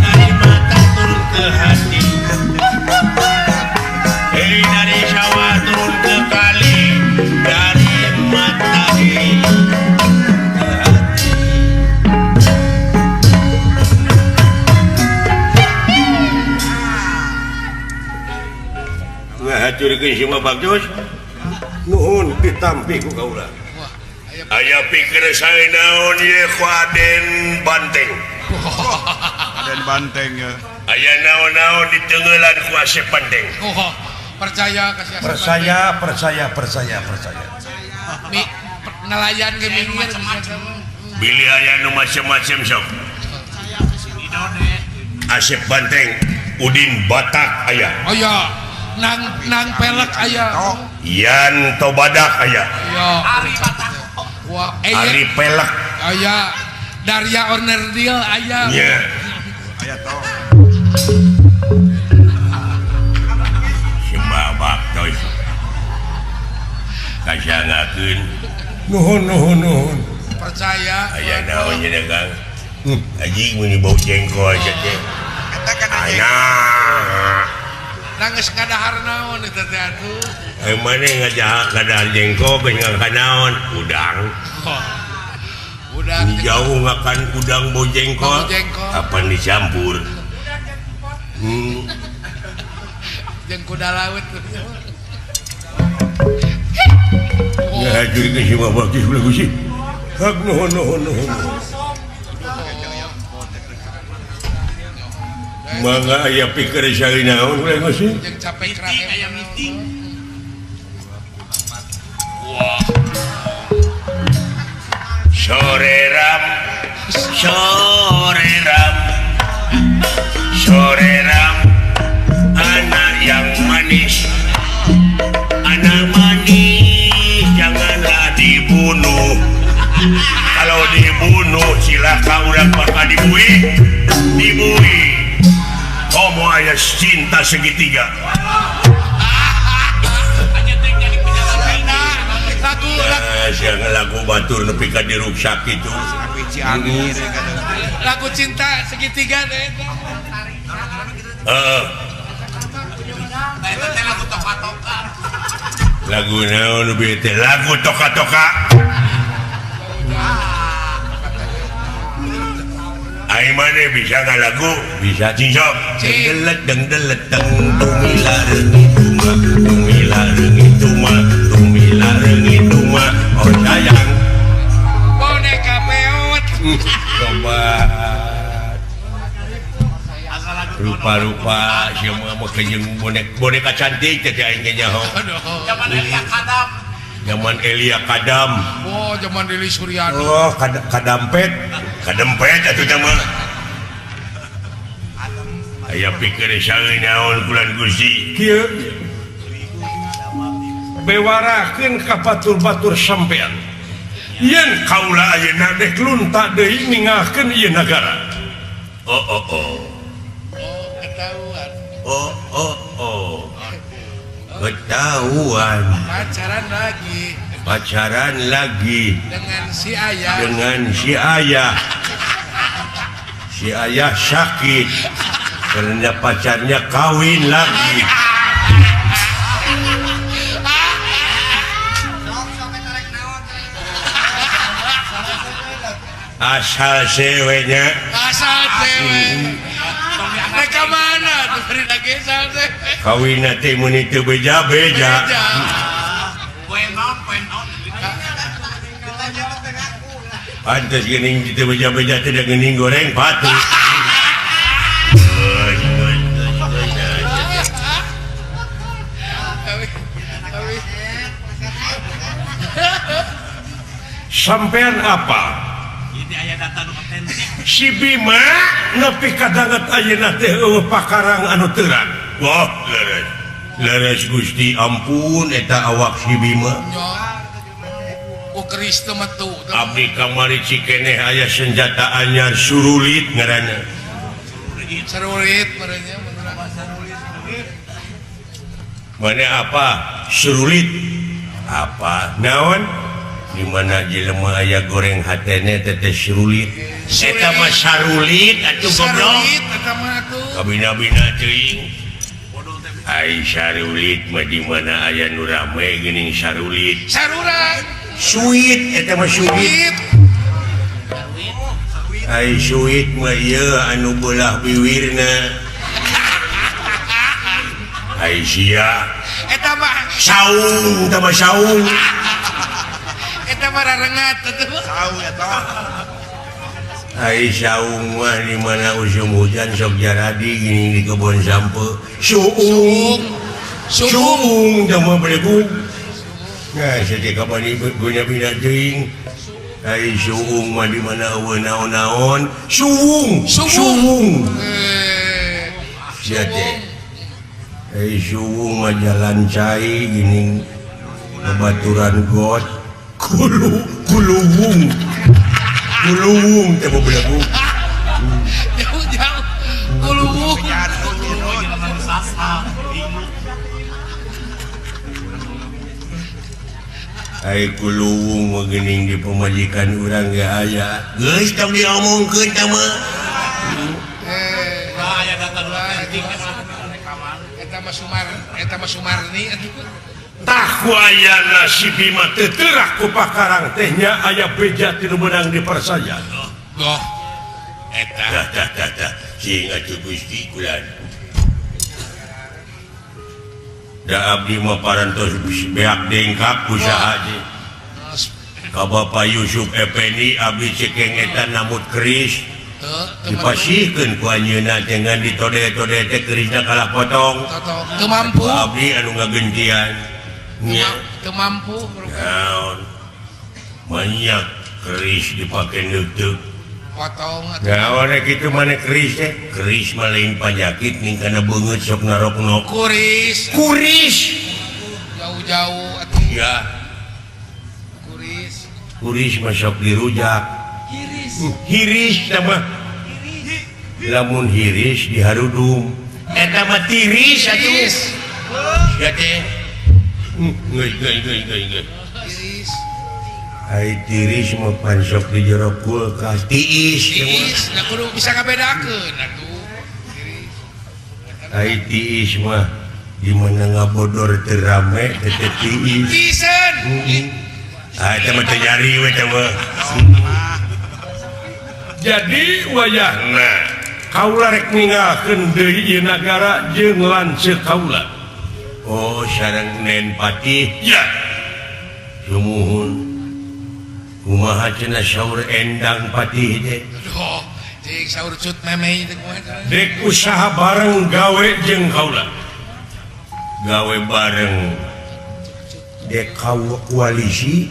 Dari mata turun ke hati. Hei, dari sawah turun ke kali, dari mata ke hati. Ngahacurkeun si mah bagus. Nuhun ditampi ku kaula. Aya pikir saya naon ye ku Aden Banteng. Aden Banteng ya. Aya naon-naon ditenggelan ku Asep Banteng. Oh, percaya kasih Asep. Percaya, percaya, percaya, percaya. Mi, nelayan ke minggir. Bilih aya nu macem-macem sok. Asep Banteng, Udin Batak aya. Oh ya, nang nang pelek aya. Yan Tobadak aya. Iya. Wah, eh, Ari Pelek. Aya. Daria Onerdil aya. Nya. Aya toh. Si babak coy. Kasangakeun. Nuhun, nuhun, nuhun. Percaya. Aya naon nya Kang? Anjing meuni bau jengkol sia teh. Eta kan Anak. Nangis ngadahar naon eta teh atuh. Eh maneh ngajahak ngadahar jengkol geus ngakan naon? Udang. Oh. Udang. Jauh ngakan udang bau jengkol. Bau jengkol. Kapan dicampur? Jeung kuda laut. Ngahajurkeun si mah bagus bagus sih. Hak nuhun, nuhun, nuhun. Mangga aya pikir saya naon ulah sih. Jeung capek krahem. Sore ram, sore ram, sore ram, anak yang manis, anak manis janganlah dibunuh. Kalau dibunuh cilaka urang bakal dibui, dibui. Homo aya cinta segitiga. Lagu Nah, lagu batur nepi ka diruksak kitu. Ciangir lagu cinta segitiga teh. Heeh. Lagu naon nu bieu teh? Lagu toka-toka. Ai maneh bisa nggak lagu? Bisa cincok. Dengdelet dengdelet deng tumila reungit tuma tumila reungit tuma tumila reungit tuma oh sayang. Boneka peot. Coba rupa-rupa sia mah make jeung boneka cantik teh aing ge nyaho. Zaman Elia Kadam. Zaman Elia Kadam. Oh, zaman Lili Suryani. Oh, kadampet. Kadempet atuh teh mah. Aya pikir saeun naon kulan Gusti. Kieu bewarakeun ka batur-batur sampean. Yen kaula ayeuna dek lunta deui ninggalkeun ieu nagara. Oh oh oh. Oh, ketahuan. Oh oh oh. Ketahuan. Pacaran lagi. Pacaran lagi. Dengan si ayah. Dengan si ayah. Si ayah sakit karena pacarnya kawin lagi. Asal ceweknya. Asal cewek. Mereka mana tuh beri lagi asal cewek. Kawin nanti mun teu beja-beja. Pantes geuning teu beja-beja teh da geuning goreng patu. Sampean apa? Si Bima nepi ka danget ayeuna teh eueuh pakarang anu terang. Wah, leres. Leres Gusti ampun eta awak si Bima. Ku keris teu metu. Abdi kamari cikeneh aya senjata anyar surulit ngaranna. Sarulit merenya. Mana apa? Surulit. Apa? Naon? Di mana jelema aya goreng hatene teh surulit. Eta mah sarulit atuh goblok. Sarulit eta mah atuh. Kabina-bina teuing. Ai sarulit mah di mana aya nu rame geuning sarulit. Saruran. Suit eta mah suit. Ai suit mah ieu anu beulah biwirna. Ai sia. Eta mah saung, eta mah saung. Eta mah rarengat atuh. Saung eta. Ai saung mah di mana usum hujan sok jaradi gini di kebon sampe. Suung. Suung teh mah belegug. Nah, saja kapan ibu guna-guna teuing. Ai suung mah di mana eueuh naon-naon. Suung, suung. Sia teh. Ai suung mah jalan cai gini babaturan got. Kulu kuluwung. Kuluwung teh mah belegug. Jauh-jauh. Kuluwung. Ai kuluwung mah geuning di pamajikan urang ge aya. Geus tong diomongkeun tah mah. Aya data nu otentik eta mah Sumar, eta mah Sumarni atuh. Tah ku ayana si Bima teu teurak ku pakarang teh nya aya beja ti nu meunang dipercaya. Goh. Eta. Tah tah tah tah. Sing atuh Gusti kula. Da abdi mah parantos beak dengkak usaha teh. Ka Bapak Yusuf Effendi abdi cekeng eta namut keris. Dipasihkeun ku anjeunna teh ngan ditode-tode teh kerisna kalah potong. Teu mampu. Abdi anu ngagentian. Nya teu mampu. Naon? Banyak keris dipake neuteuk. Potong atuh. Naon rek kitu maneh keris teh? Keris mah lain panyakit ning kana beungeut sok naroknok. Kuris. Kuris. Jauh-jauh atuh. Ya. Kuris. Kuris mah sok dirujak. Hiris. Hiris tah mah. Lamun hiris diharudum. Eta mah tiris atuh. Sia teh. Geus geus geus geus geus. Tiris. Ai tiris mah pan sok di jero kulkas. Tiis. Tiis, da kudu bisa ngabedakeun atuh. Tiris. Ai tiis mah di mana ngabodor teu rame teh tiis. Tiiseun. Ah eta mah teu nyari we teh mah. Jadi wayahna kaula rek ninggalkeun deui ieu nagara jeung lanceuk kaula. Oh, sareng Nen Patih. Ya. Sumuhun. Kumaha cenah saur Endang Patih teh? Aduh, cing saur cut memeh teh kumaha. Dek usaha bareng gawe jeung kaula. Gawe bareng. Dek koalisi.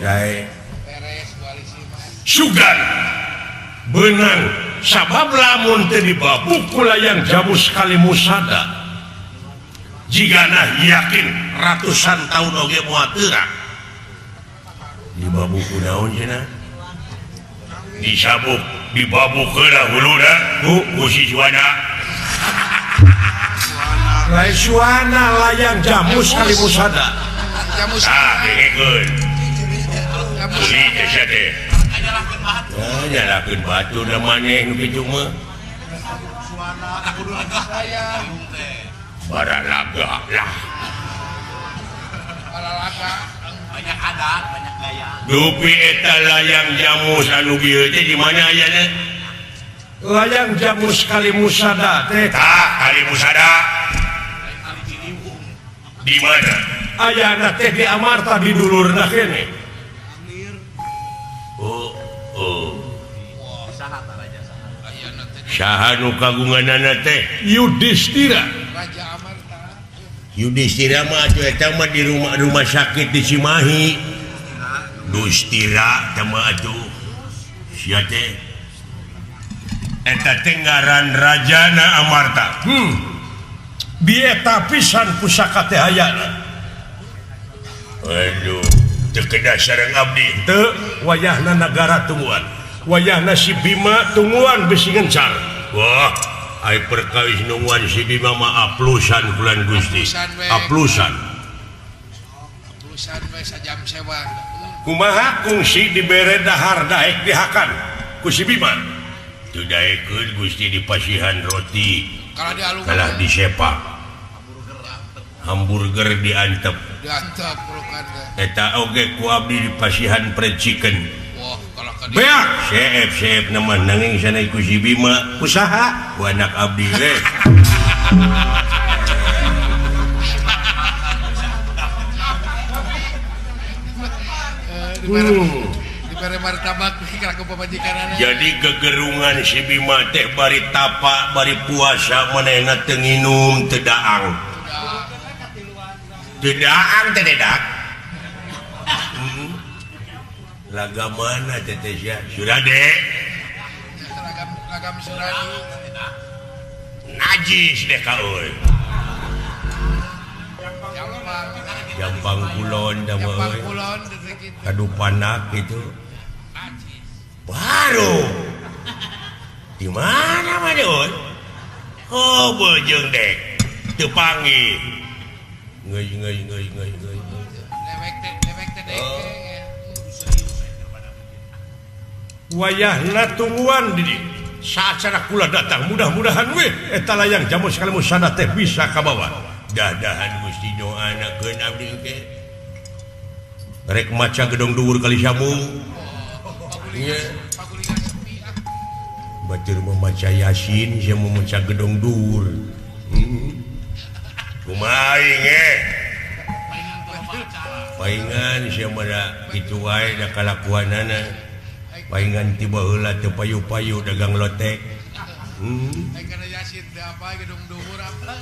Sae. Beres koalisi mah. Sugan. Benang sabab lamun teu dibabuk ku layang jamus kali musada. Jigana yakin ratusan tahun oge moal teurak. Dibabuk ku naon cenah? Disabuk, dibabuk heula huluna ku si Suwana. Lain Suwana layang jamus kali musada. Jamus. Ah, dengekeun. Jamus. Uli teh sia teh. Ah, nyalakeun batu da maneh nu kitu mah. Baralaga lah. Baralaga. Banyak adat, banyak gaya. Dupi eta layang jamus anu bieu teh di mana ayana? Layang jamus kali musada teh. Tah, kali musada. Di mana? Ayana teh di Amarta di dulurna kene. Oh, oh. Saha nu kagunganana teh? Yudhistira. Raja Amarta. Yudhistira mah atuh eta mah di rumah sakit di Cimahi. Dustira teh mah atuh sia teh eta teh ngaran Rajana Amarta. Bieta pisan pusaka teh hayana. Aduh, teu kedah sareng abdi teu wayahna nagara tungguan. Wayahna si Bima tungguan bisi gencar. Wah, ai perkawis nungguan si Bima mah aplusan bulan Gusti. Aplusan. Aplusan we sajam sewa. Kumaha kungsi dibere dahar daek dihakan ku si Bima. Teu daekeun Gusti dipasihan roti. Kalah disepak. Hamburger diantep. Diantep pelukan teh. Eta oge ku abdi dipasihan fried chicken. Wah, kalah ka dieu. Beak, seep-seep nama nanging sana ku si Bima. Usaha ku anak abdi we. Dibere martabak kalah ku pamajikanana. Jadi gegerungan si Bima teh bari tapa, bari puasa manehna teu nginum teu daang. Teu daang teh dedak. Laga mana teh teh sia? Surade. Ragam Suradi. Najis deh ka euy. Jampang kulon da mah euy. Kadupanak gitu. Baru. Di mana mah deun? Oh, beujeung dek. Teu panggih. Ngeuy ngeuy ngeuy ngeuy ngeuy. Lewek teh dek. Wayahna tungguan di dieu. Saacara kula datang mudah-mudahan we eta layang jamu sekali musana teh bisa kabawa. Dadahan Gusti doanakeun abdi oge. Rek maca gedong dhuwur kali sambung. Ieu batur memaca Yasin sia memaca gedong dhuwur. Kumaha aing Paingan sia mah da kitu wae da kalakuanana. Paingan ti baheula teu payu-payu dagang lotek. Kana Yasin teh apa gedong dhuwur apa?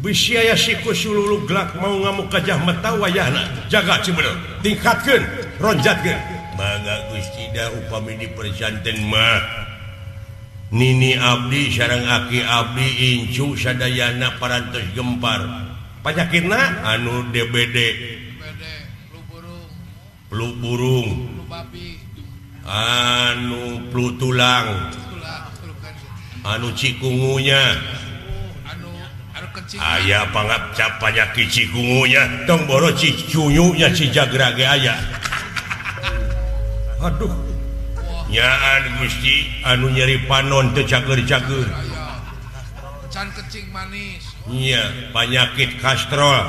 Bisi aya siku sululu glak mau ngamuk kajah mata wayahna. Jaga cibener, tingkatkeun, ronjatkeun. Mangga Gusti da upami diperjanten mah. Nini abdi sareng aki abdi incu sadayana parantos gempar. Panyakitna anu DBD, flu burung, anu flu tulang, anu cikungunya, aya pangap panyakit cikungunya, tong boro cicunyunya cijagra ge aya. Aduh. Nyaan Gusti anu nyeri panon teu cager-cager. Can kencing manis. Nya panyakit kastrol,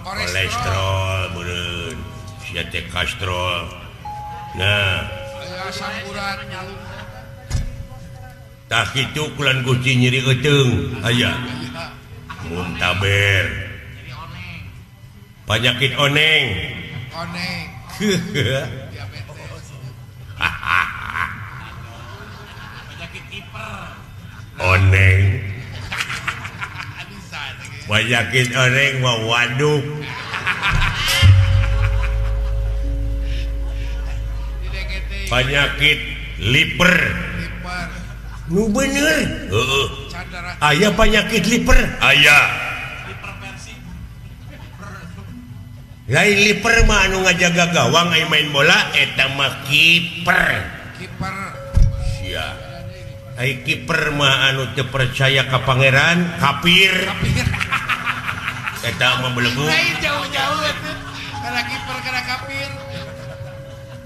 kolesterol meureun. Sia teh kastrol. Nah, asam urat. Tah kitu kulan Gusti nyeri euteung aya. Muntaber. Panyakit oneng. Oneng. Diabetes. Penyakit kiper. Oneng. Penyakit oneng mah waduk. Penyakit liper. Nu bener. Heeh. Aya penyakit liper. Aya. Lain liper mah anu ngajaga gawang ai main bola eta mah kiper. Kiper. Sia. Ai kiper mah anu teu percaya ka pangeran, kafir. Eta mah belegu. Lain jauh-jauh atuh. Kana kiper kana kafir.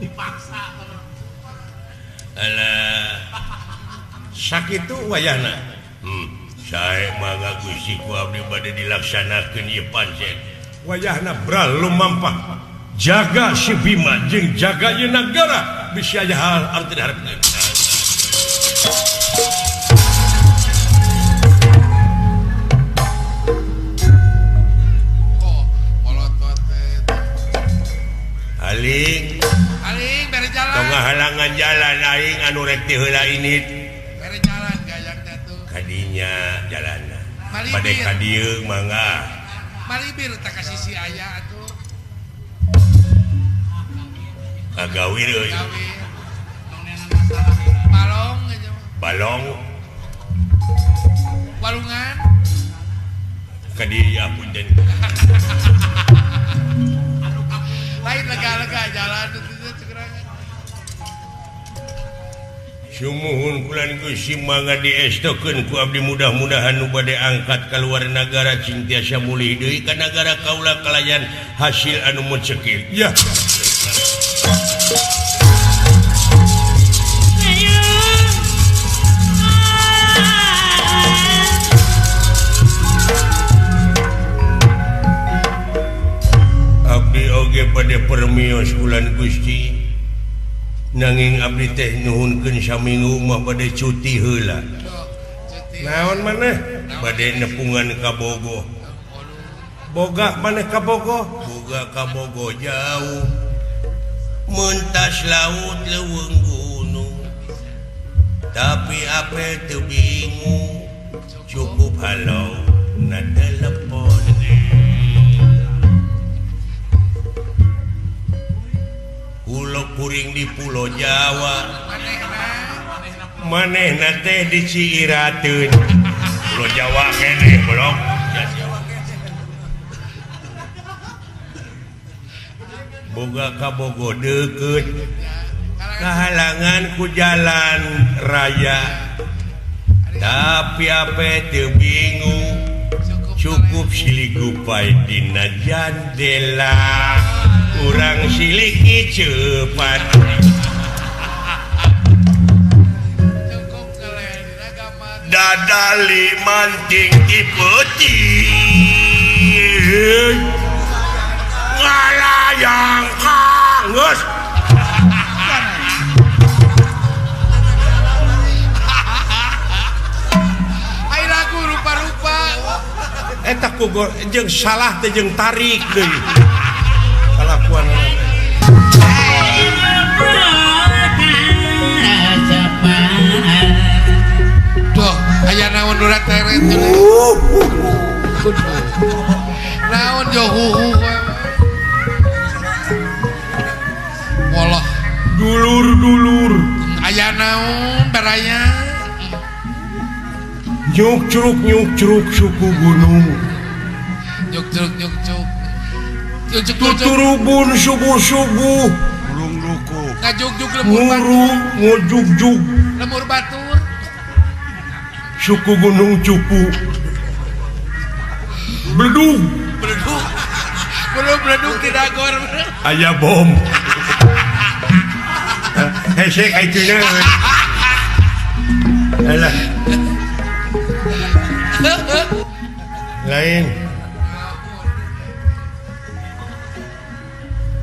Dipaksa. Alah. Sakitu wayahna. Sae mangga Gusti ku abdi bade dilaksanakeun ieu pancen. Wayahna bral lumampah. Jaga si Bima jeung jaga ieu nagara bisi aya hal anu teu diharepkeun. Oh, molotot teh. Aling, aling bere jalan. Tong halangan jalan aing anu rek ti heula ini. Bere jalan gayang teh tuh. Kadinya jalanna. Bade ka dieu mangga. Malibir tak kasih si aya atuh. Ngagawir euy. Balong aja. Balong. Walungan. Ka dieu punten. Lain lega-lega jalan Sumuhun kulan Gusti mangga diestokeun ku abdi mudah-mudahan nu bade angkat kaluar nagara cing tiasa mulih deui ka nagara kaula kalayan hasil anu mecekil. Ya. Abdi oge bade permios kulan Gusti. Nanging abdi teh nuhunkeun saminggu mah bade cuti heula. Naon maneh? Bade nepungan ka Bogo. Boga maneh ka Bogo? Boga ka Bogo jauh. Mentas laut leuweung gunung. Tapi ape teu bingung. Cukup halau na telepon. Pulo kuring di Pulau Jawa manehna teh di Ciirateun. Pulau Jawa keneh belum. Boga ka Bogo deukeut kahalangan ku jalan raya tapi ape teu bingung cukup siligupai dina jandela urang siliki cepat. Dadali manting di peuting ngalayang kangeus. Ai lagu rupa-rupa eta ku jeung salah teh jeung tarik deui. Kalakuan tuh aya naon urat teret naon johu walah dulur-dulur aya naon baraya nyuk curuk suku gunung nyuk curuk nyuk curuk tuturubun subuh-subuh burung luku ngajugjug lemur ngurung ngojugjug lemur batur suku gunung cupu beledug beledug belum beledug di dagor aya bom hese kaituna alah lain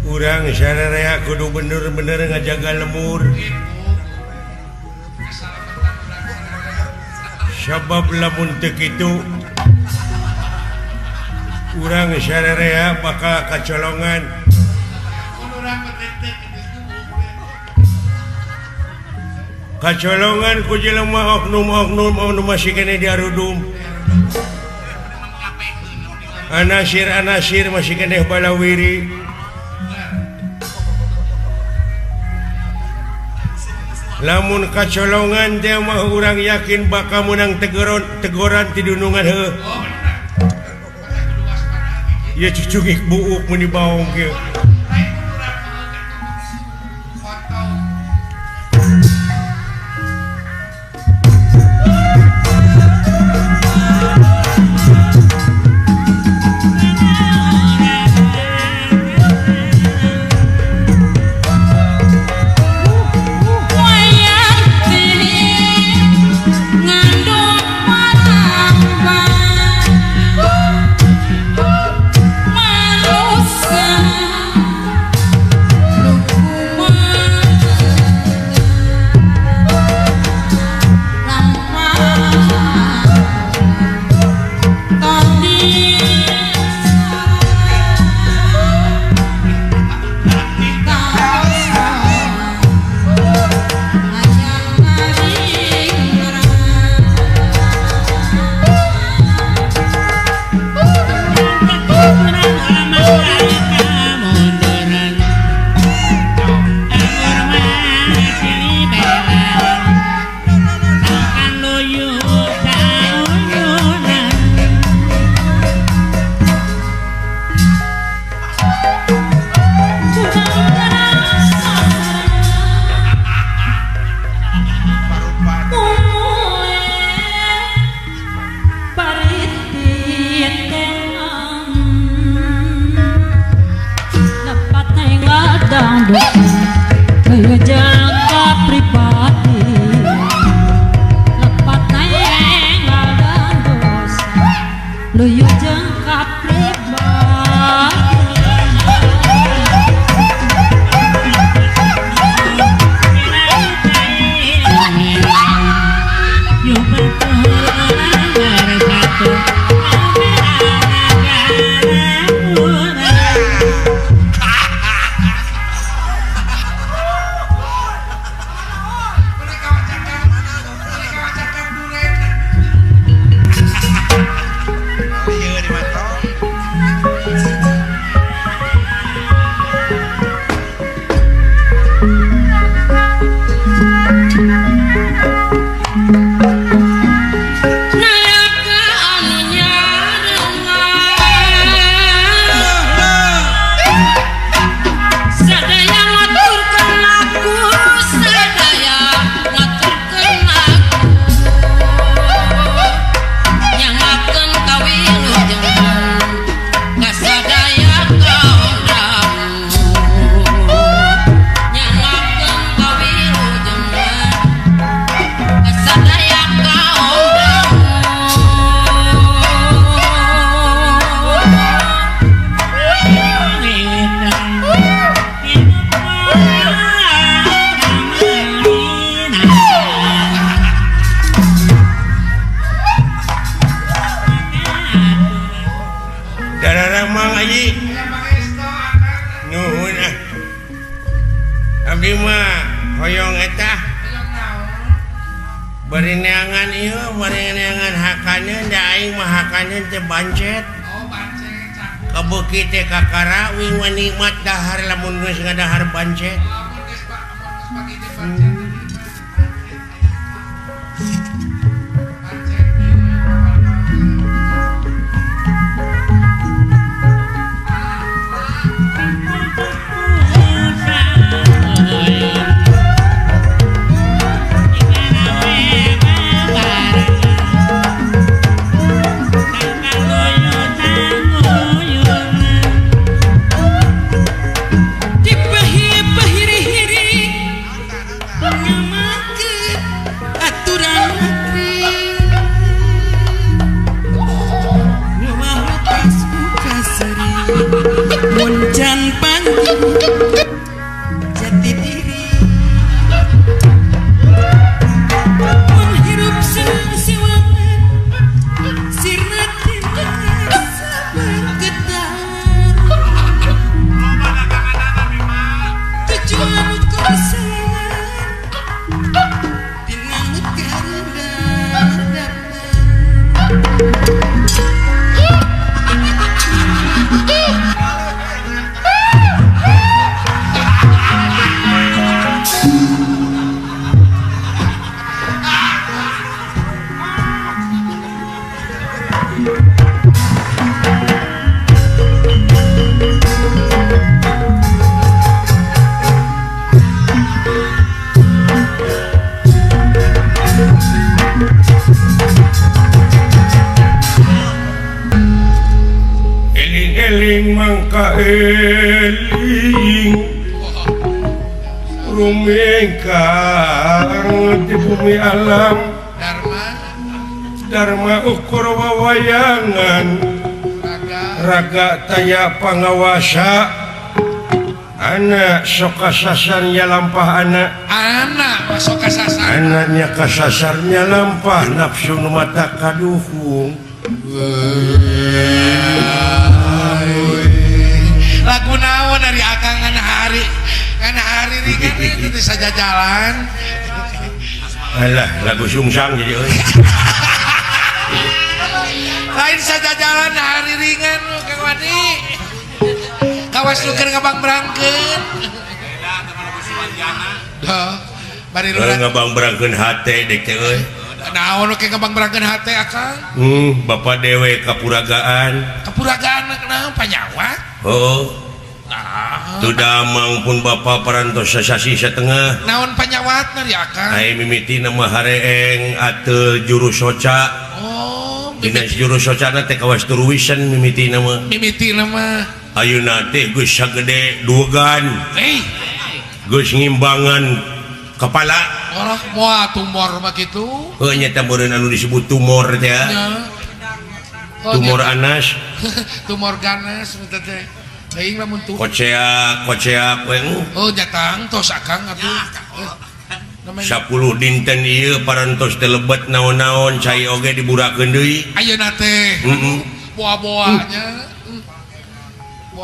urang sararea kudu bener-bener ngajaga lemur sabab lamun teu kitu urang sararea bakal kacolongan kacolongan ku jelema oknum-oknum anu masih keneh diarudum anasir-anasir masih keneh balawiri. Lamun kacolongan teh mah urang yakin bakal menang tegoran ti dunungan heuh. Ieu cucungik buuk mun dibaong kieu. Manusia. Dangdut luyujeng ka pribadi lepat enggal dan dosa luyujeng ka pribadi. Berineangan ieu berineangan hakaneun da aing mah hakaneun teh bancet. Kabeuki teh kakara wing mah nikmat dahar lamun geus ngadahar bancet. Eling mangka eling rumengkang di bumi alam Dharma ukur wawayangan raga taya pangawasa anak sok kasasarnya lampah anak anak sok kasasar anaknya kasasarnya lampah nafsu nu mata kaduhung. Lagu naon dari akang ngan hari ringan itu bisa jalan. Alah lagu sungsang jadi euy. Lain saja jalan hari ringan lu Kang Wadi. Kawas lu keur ngabang berangkeun. Beda sama lagu Suwanjana. Duh, bari lu ngabang berangkeun hate dek teh euy. Naon ke ngabang berangkeun hate akang? Bapak dewe kapuragaan. Kapuragaan naon panyawat? Oh. Nah. Tuh damang pun bapak parantos sasasi setengah. Naon panyawatna di akang? Ai mimiti nama hareeng ateu juru soca. Oh, dina juru socana teh kawas turuwisan mimiti nama. Mimiti nama. Ayeuna teh geus sagede duegan. Eh. Geus ngimbangan kepala. Olah moal tumor mah kitu. Heuh nya teh meureun anu disebut tumor teh. Oh, tumor anas. Tumor ganas teh teh. Teuing lamun tuh. Koceak, koceak we. Oh nya tangtos akang atuh. 10 dinten ieu parantos teh lebet naon-naon cai oge diburakeun deui. Ayeuna teh. Heeh. Boa-boanya.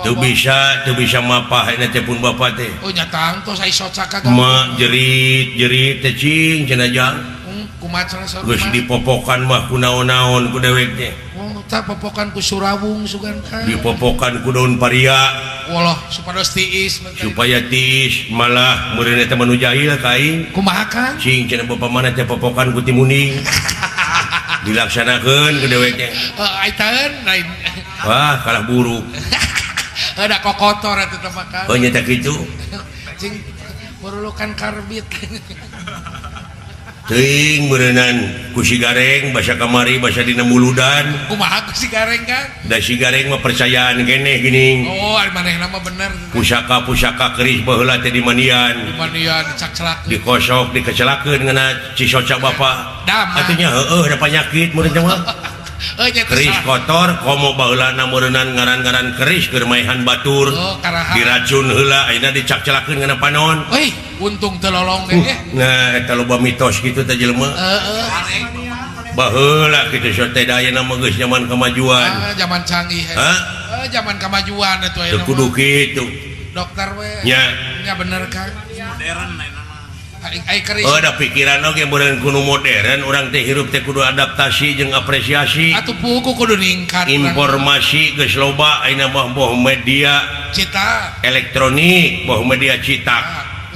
Teu bisa mapah eta teh pun bapa teh. Oh nya tangtos ai socaka. Ma jerit-jerit teh cing cenah jang. Kumaha cenah saur. Geus dipopokan mah ku naon-naon ku dewek teh. Oh tah popokan ku surawung sugan ka. Dipopokan ku daun paria. Walah supados tiis supaya tiis malah meureun eta mah nu jahil ka aing. Kumaha Kang? Cing cenah bapa mana teh popokan ku timuning. Dilaksanakeun ku dewek teh. Heuh ai taeun lain. Wah kalah buruk. Ada kokotor eta teh mah Kang. Oh nya teh kitu. Cing perlukan karbit. Teuing meureunan ku si Gareng basa kamari basa dina muludan. Kumaha ku si Gareng Kang? Da si Gareng mah percayaan keneh geuning. Oh, ari manehna mah bener. Pusaka-pusaka keris baheula teh dimandian. Dimandian dicakcelakeun. Dikosok dikecelakeun ngena cisoca bapa. Atuh nya heueuh da panyakit meureun teh mah. Keris kotor komo baheulana meureunnan ngaran-ngaran keris keur maehan batur. Oh, diracun heula ayeuna dicakcelakeun ngena panon. Euy, untung teu lolong ge. Nah, eta loba mitos kitu teh jelema. Heeh. Baheula kitu sok teh da ayeuna mah geus zaman kemajuan. Zaman canggih. Hah? Zaman kemajuan atuh ayeuna. Teu kudu kitu. Dokter we. Nya. Nya bener Kang. Modern ayeuna mah. Oh, da pikiran oge meureun kudu modern, urang teh hirup teh kudu adaptasi jeung apresiasi. Atuh puguh kudu ningkat. Informasi geus loba ayeuna mah boh media cita elektronik, boh media cetak.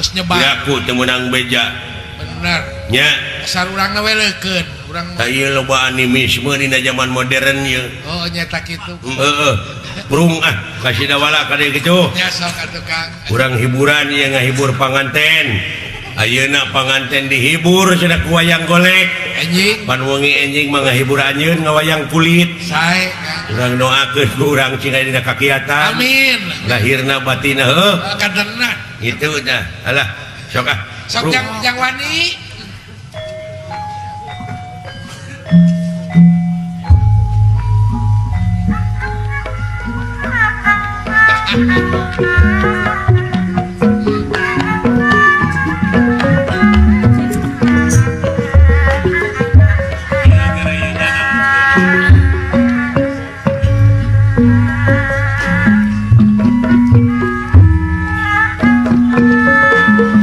Geus nyebar. Aku teu meunang beja. Bener. Nya. Asal urangna we leukeun, urang. Tah ieu loba animisme dina zaman modern ieu. Oh, nya ta kitu. Heeh. Prung ah, kasih dawala ka dieu kitu. Nya sok atuh Kang. Urang hiburan ieu ngahibur panganten. Ayeuna panganten dihibur cenah ku wayang golek. Enjing. Pan wengi enjing mah ngahibur anjeun ngawayang kulit. Sae Kang. Urang doakeun ku urang cing aya dina kakiatan. Amin. Lahirna batinna heuh. Kaderna. Kitu dah. Alah, sok ah. Sok jang wani.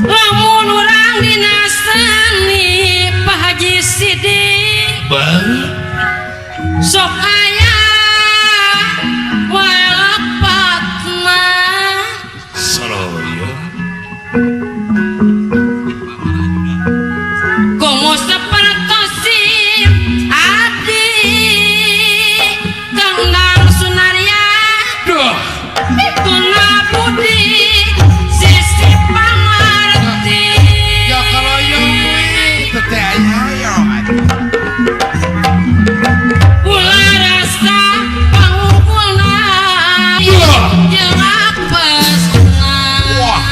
Lamun urang dina seni Pak Haji Sidik sok aya walepatna Saloyo komo sapertosi abdi Kang Dang Sunarya Tuna Budi sisi pamarti Ya kaloyo we teh aya. Ulah rasa pangungkulna jeung apesna. Wah.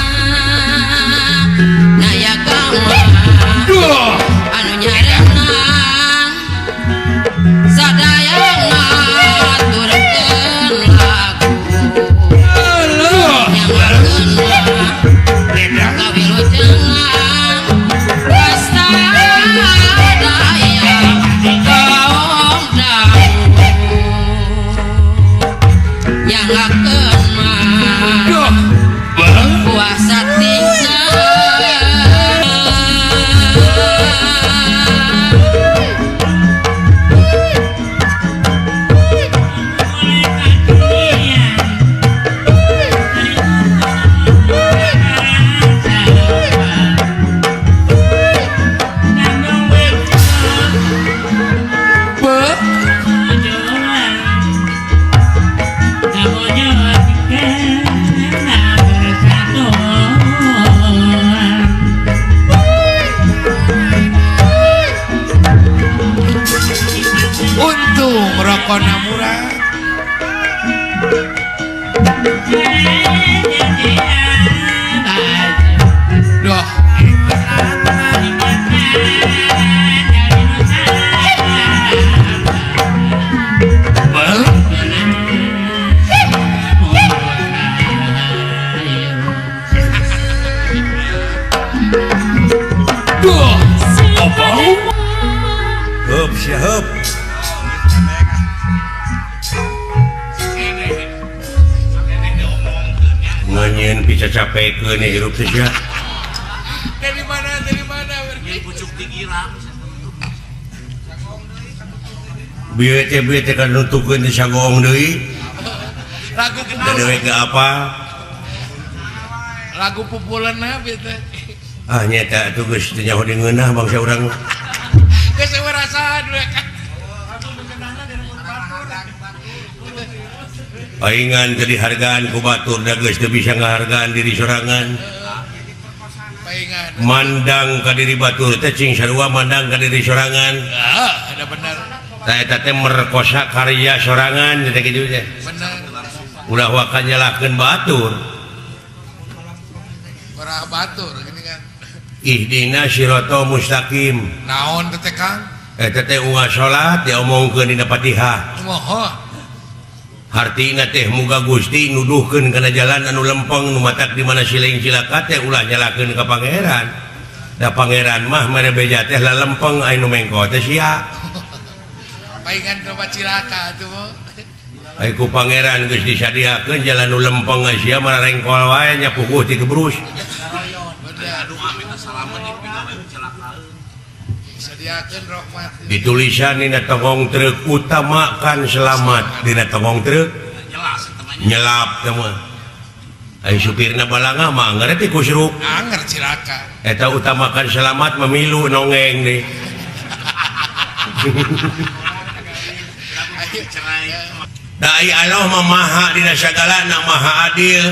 sia heup. Nganyeun bisa capekeun hirup teh sia. Dari mana pucuk tinggi-girang. Bieu teh kan nutukeun teh sagoong deui. Lagu da dewek ge apa? Lagu pupuleunna bieu teh. Ah nyata atuh geus teu nyaho di ngeunah bangsa urang. Geus eueuh rasaan we. Paingan teu dihargaan ku batur da geus teu bisa ngahargaan diri sorangan. Paingan. Mandang ka diri batur teh cing sarua mandang ka diri sorangan. Ah, ada bener. Tah eta teh merkosa karya sorangan teh kitu teh. Bener. Ulah waka nyalahkeun batur. Ulah batur gini kan. Ihdina siratal mustaqim. Naon teh Kang? Eta teh unggal salat diomongkeun dina Fatihah. Moho. Hartina teh muga Gusti nuduhkeun kana jalan anu lempeng nu matak di mana siling cilaka teh ulah nyalahkeun ka pangeran. Da pangeran mah mere beja teh lalempeng aya nu mengko teh sia. Paingan loba cilaka atuh mah. Ai ku pangeran geus disadiakeun jalan nu lempeng sia mararengkol wae nya puguh ti kebrus. Ditulisan dina tongong truk utamakan selamat dina tongong truk nyelap teh mah. Ai supirna balangah mah anger teh kusruk. Anger cilaka. Eta utamakan selamat memilu nongeng deui. Da ai Allah mah maha dina sagalana maha adil.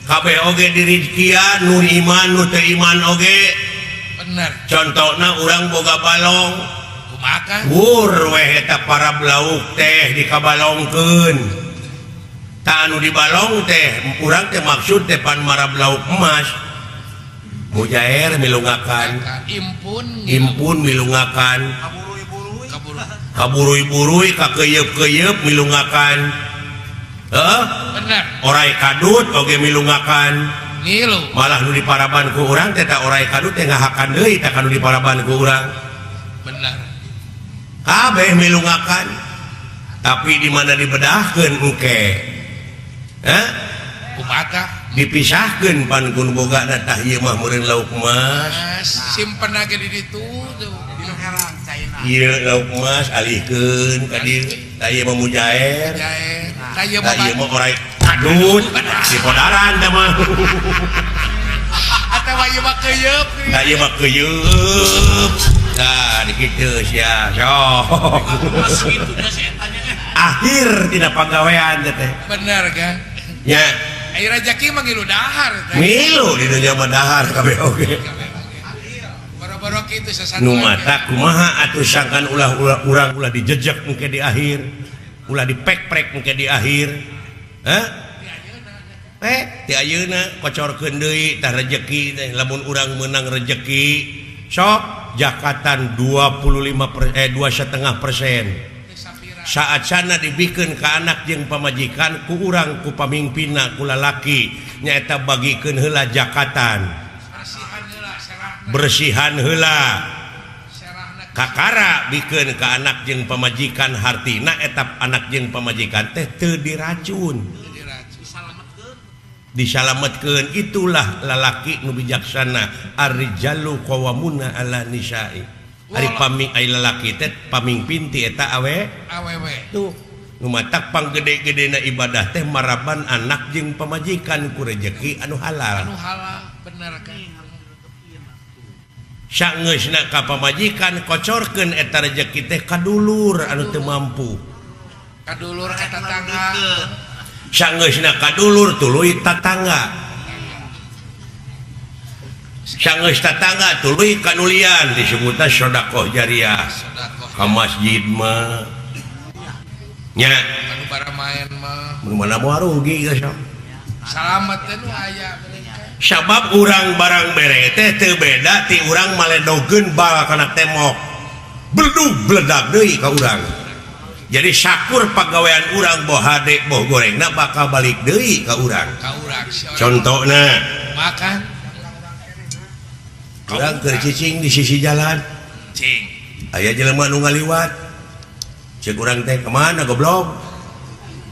Kabeh oge dirizkian nu iman nu teu iman oge. Bener. Contohna urang boga balong. Kumaha? Wur weh eta para lauk teh dikabalongkeun. Tah anu dibalong teh urang teh maksud teh pan marab lauk emas. Mujair milungakan. Impun. Impun milungakan. Kaburuy-buruy kakeyeup-keyeup milungakan. Heeh? Bener. Orai kadut oge milungakan. Ngilu. Malah nu diparaban ku urang teh ta orai kadut teh ngahakan deui tah kanu diparaban ku urang. Bener. Kabeh milungakan. Tapi di mana dibedahkeun engke? Hah? Kumaha? Dipisahkeun pan ku nu bogana tah ieu mah meureun lauk emas. Simpen age di ditu tuh. Ieu lauk emas alihkeun ka dieu. Tah ieu mah mujair. Mujair. Tah ieu mah orai kadut di podaran teh mah. Atawa ieu mah keuyeub. Tah ieu mah keuyeub. Tah dikitu sia. Sok. Akhir tina pagawean teh. Bener kan? Nya. Ai rejeki mah ngilu dahar teh. Ngilu di dunya mah dahar kabeh oge. Boro-boro kitu sasatuan. Nu mata kumaha atuh sangkan ulah-ulah urang ulah dijejek engke di akhir. Ulah dipek-prek engke di akhir. Hah? Ti ayeuna kocorkeun deui tah rejeki teh lamun urang meunang rejeki sok jakatan 2,5%. Saat sana dibikeun ka anak jeung pamajikan ku urang ku pamingpinna ku lalaki nyaeta bagikeun heula jakatan. Bersihan heula. Kakara bikeun ka anak jeung pamajikan hartina eta anak jeung pamajikan teh teu diracun. Disalametkeun itulah lalaki nu bijaksana ar-rijalu qawwamuna 'ala nisa'i. Ari paming ai lalaki teh pamingpin ti eta awe awewe. Tuh nu matak panggede-gedena ibadah teh maraban anak jeung pamajikan ku rejeki anu halal. Anu halal bener kan. Sangeusna ka pamajikan kocorkeun eta rejeki teh ka dulur anu teu mampu. Ka dulur ka tatangga. Sangeusna ka dulur tuluy tatangga. Sangeus tatangga tuluy kanulian disebutna sedekah jariah. Ka masjid mah nya anu baramaen mah. Mun mana moal rugi geus sok. Salamet teh nu aya. Sabab urang barang bere teh teu beda ti urang maledogeun bal kana tembok. Beledug beledag deui ka urang. Jadi sakur pagawean urang boh hade boh gorengna bakal balik deui ka urang. Ka urang. Contona makan urang keur cicing di sisi jalan. Cing. Aya jelema nu ngaliwat. Ceuk urang teh kemana goblok?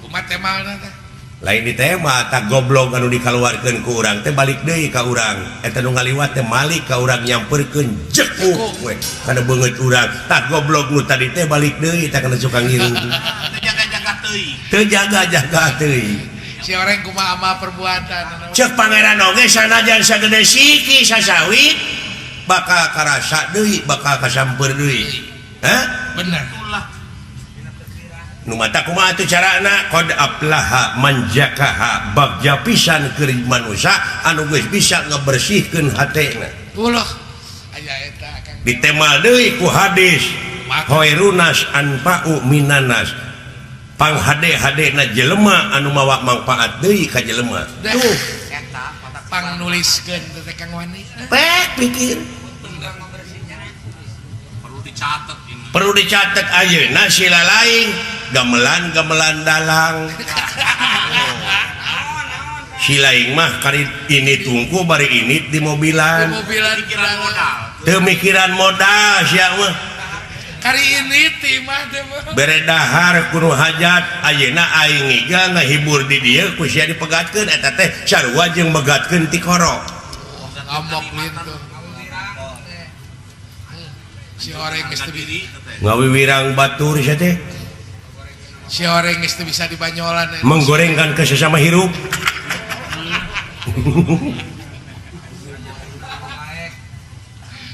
Kumaha temalna teh? Lain di tema tak goblok anu dikaluarkeun ku urang teh balik deui ka urang. Eta nu ngaliwat teh malik ka urang nyamperkeun jekuk we kana beungeut urang. Tak goblok nu tadi teh balik deui tah kana suka ngiring. Teu jaga-jaga teuing. Teu jaga-jaga teuing. Si orang kumaha amal perbuatan. Ceuk pangeran oge sanajan sagede siki sasawit bakal karasa deui, bakal kasamper deui. Hah? Bener. Nu mata kumaha atuh carana qad aflaha man zakaha bagja pisan keur manusia anu geus bisa ngabersihkeun hatena. Ulah aya eta Kang. Ditemal deui ku hadis khairunas anfa'u minanas. Panghade-hadena jelema anu mawa mangpaat deui ka jelema. Tuh eta pang nuliskeun teh Kang Wani. Pek pikir. Perlu dicatat ini. Perlu dicatat ayeuna sila lain gamelan-gamelan dalang. Si lain mah kari ini tungku bari ini di mobilan. Di mobilan mikiran modal. Teu mikiran modal sia mah. Kari ini ti mah teh mah. Bere dahar kudu hajat ayeuna aing ngiga ngahibur di dieu ku sia dipegatkeun eta teh sarua jeung megatkeun tikoro. Ngamok lintuh. Si oreng geus teu ngawiwirang batur sia teh. Si oreng geus teu bisa dibanyolan. Menggorengkan ke sesama hirup.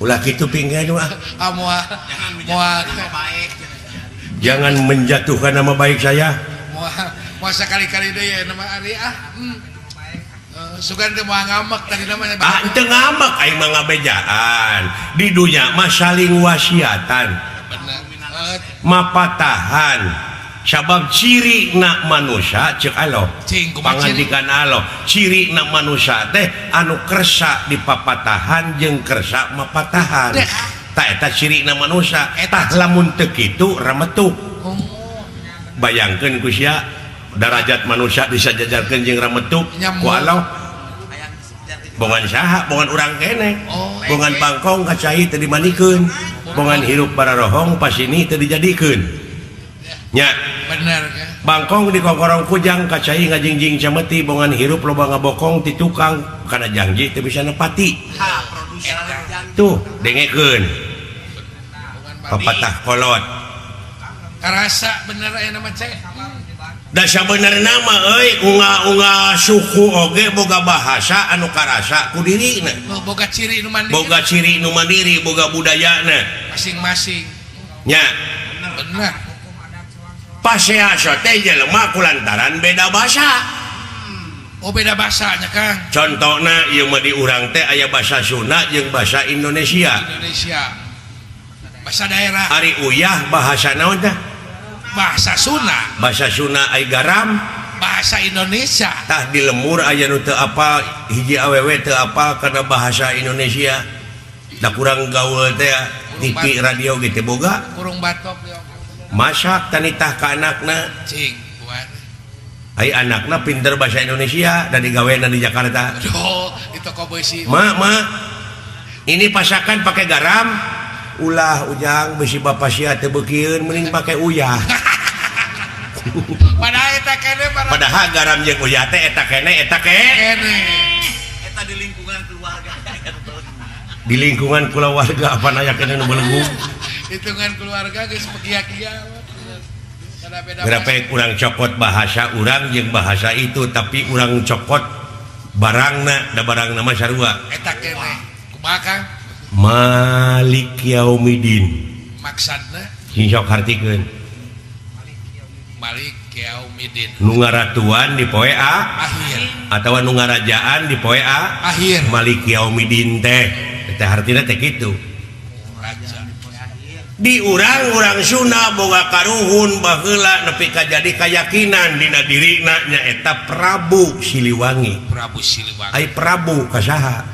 Ulah kitu pinggan mah. Ah moal moal jangan menjatuhkan nama baik saya. Moal moal sakali-kali deui ya nama Ari ah. Sugan teh moal ngamek tadi namanya. Ah teu ngamek aing mah ngabejaan. Di dunya mah saling wasiatan. Bener. Mapatahan. Sabab ciri na manusia cek Allah pangandikan Allah ciri na manusia teh anu kersa dipapatahan jeung kersa mapatahan ta eta ciri na manusia tah lamun teu kitu rametuk. Bayangkeun ku sia darajat manusia disajajarkeun jeung rametuk ku Allah bongan saha bongan urang keneh bongan bangkong ka cai teu dimandikeun bongan hirup bararohong pasini teu dijadikeun. Nya bener kan? Bangkong di kongkorong kujang kacai ngajingjing cameti bongan hirup loba ngabokong ti tukang kana janji teu bisa nepati. Tuh dengekeun. Papatah kolot. Karasa bener aya nama cek. Da sabenerna mah euy unga-unga suku oge boga bahasa anu karasa ku dirina. Boga ciri nu mandiri. Boga ciri nu mandiri, boga budayana masing-masing. Nya. Bener. Pasea teh jelema kulantaran beda bahasa. Oh beda bahasanya Kang. Contohna ieu mah di urang teh aya bahasa Sunda jeung bahasa Indonesia. Indonesia. Bahasa daerah. Ari uyah bahasa naon teh? Bahasa Sunda. Bahasa Sunda ai garam bahasa Indonesia. Tah di lemur aya nu teu apal hiji awewe teu apal kana bahasa Indonesia. Da kurang gaul teh TV radio ge teu boga. Kurung batok ya. Masak tanitah ka anakna cing buat ai anakna pinter bahasa Indonesia dan digawena di Jakarta. Aduh, di toko besi. Ma, ma, ini pasakan pakai garam ulah ujang besi bapak sia teu beukieun mending pakai uyah. Padahal eta kene padahal garam jeung uyah teh eta kene eta kene eta di lingkungan keluarga. Di lingkungan keluarga apa aya kene nu belenggu. Hitungan keluarga geus pegia-gia. Berapa urang cokot bahasa urang jeung bahasa itu tapi urang cokot barangna da barangna mah sarua. Eta kene. Kumaha Kang? Malik Yaumidin. Maksudna? Sing sok hartikeun. Malik Yaumidin. Nu ngaratuan di poe a akhir atawa nu ngarajaan di poe a akhir. Malik Yaumidin teh teh hartina teh kitu. Di urang-urang Sunda boga karuhun baheula nepi ka jadi kayakinan dina dirina nyaeta Prabu Siliwangi. Prabu Siliwangi. Ai Prabu ka saha?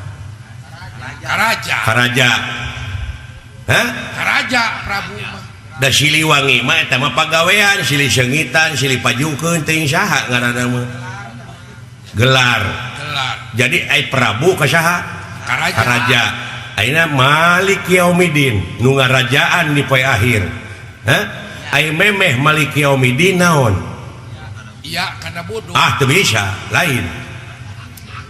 Karaja. Karaja. Hah? Karaja Prabu mah. Da Siliwangi mah eta mah pagawean, silih seungitan, silih pajukeun teuing saha ngaranna mah. Gelar. Gelar. Jadi ai Prabu ka saha? Karaja. Karaja. ayeuna Malik Yaumidin nu ngarajaan di poe akhir. Hah? Ai memeh Malik Yaumidin naon? Iya kana bodoh. Ah teu bisa, lain.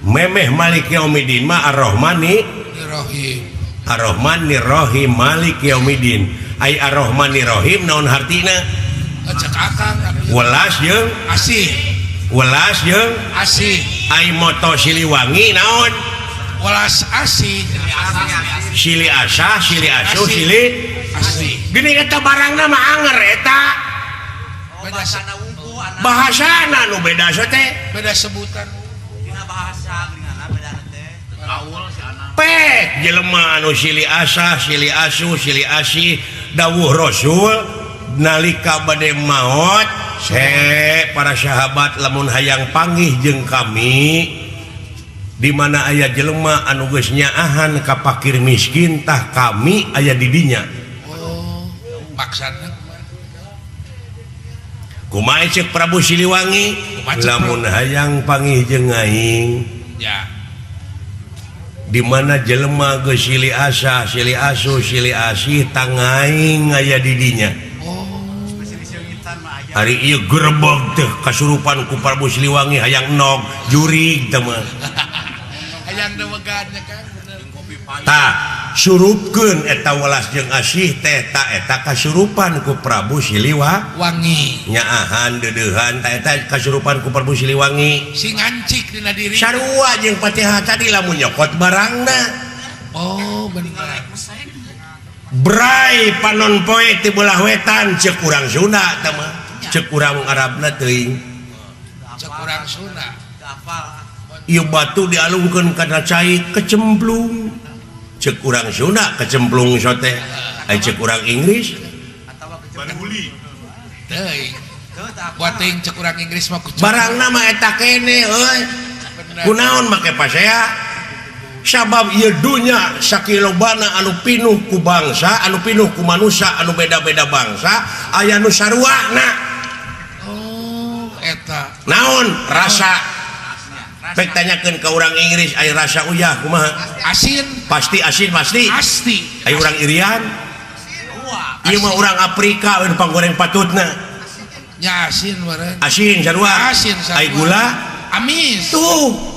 Memeh Malik Yaumidin mah Ar-Rahmani Rahim. Ar-Rahmani Rahim Malik Yaumidin. Ai Ar-Rahmani Rahim naon hartina? Cek akang Welas jeung asih. Welas jeung asih. Ai moto Siliwangi naon? Welas asih. Sili asah, sili asuh, sili asih. Gini eta barangna mah anger eta. Beda bahasana nu beda teh. Beda sebutan. Dina bahasa geuningan beda teh. Gaul si anak. Pek jelema anu sili asah, sili asuh, sili asih dawuh Rasul nalika bade maot se para sahabat lamun hayang panggih jeung kami di mana aya jelema anu geus nyaahan ka fakir miskin tah kami aya di dinya. Oh, maksudna kumaha ceuk Prabu Siliwangi lamun hayang panggih jeung aing ya di mana jelema geus sili asah, sili asuh, sili asih tangaing aya di dinya. Oh, hari ieu gerebeg teh kasurupan ku Prabu Siliwangi hayang nog jurig teh mah. Hayang dewegan nya kan bener. Tah surupkeun eta welas jeung asih teh ta eta kasurupan ku Prabu Siliwangi. Nyaahan deudeuhan ta eta kasurupan ku Prabu Siliwangi. Sing ngancik dina diri. Sarua jeung Fatihah tadi lamun nyokot barangna. Oh, bener. Bray panon poe ti belah wetan ceuk urang Sunda teh mah. Ceuk urang Arabna teuing. Ceuk urang Sunda. Ieu batu dialungkeun kana cai kecemplung. Ceuk urang Sunda kecemplung sote. Ai ceuk urang Inggris baruli. Teuing. Buat teuing ceuk urang Inggris mah kucing. Barangna mah eta kene euy. Kunaon make pasea? Sabab ieu dunya sakilobana anu pinuh ku bangsa, anu pinuh ku manusia, anu beda-beda bangsa, aya nu saruana. Oh, eta. Naon rasa? Pek tanyakeun ka urang Inggris aya rasa uyah kumaha? Asin. Pasti asin pasti. Pasti. Aya urang Irian. Ieu mah urang Afrika we panggoreng patutna. Nya asin meureun. Asin sarua. Asin sarua. Ai gula amis. Tuh.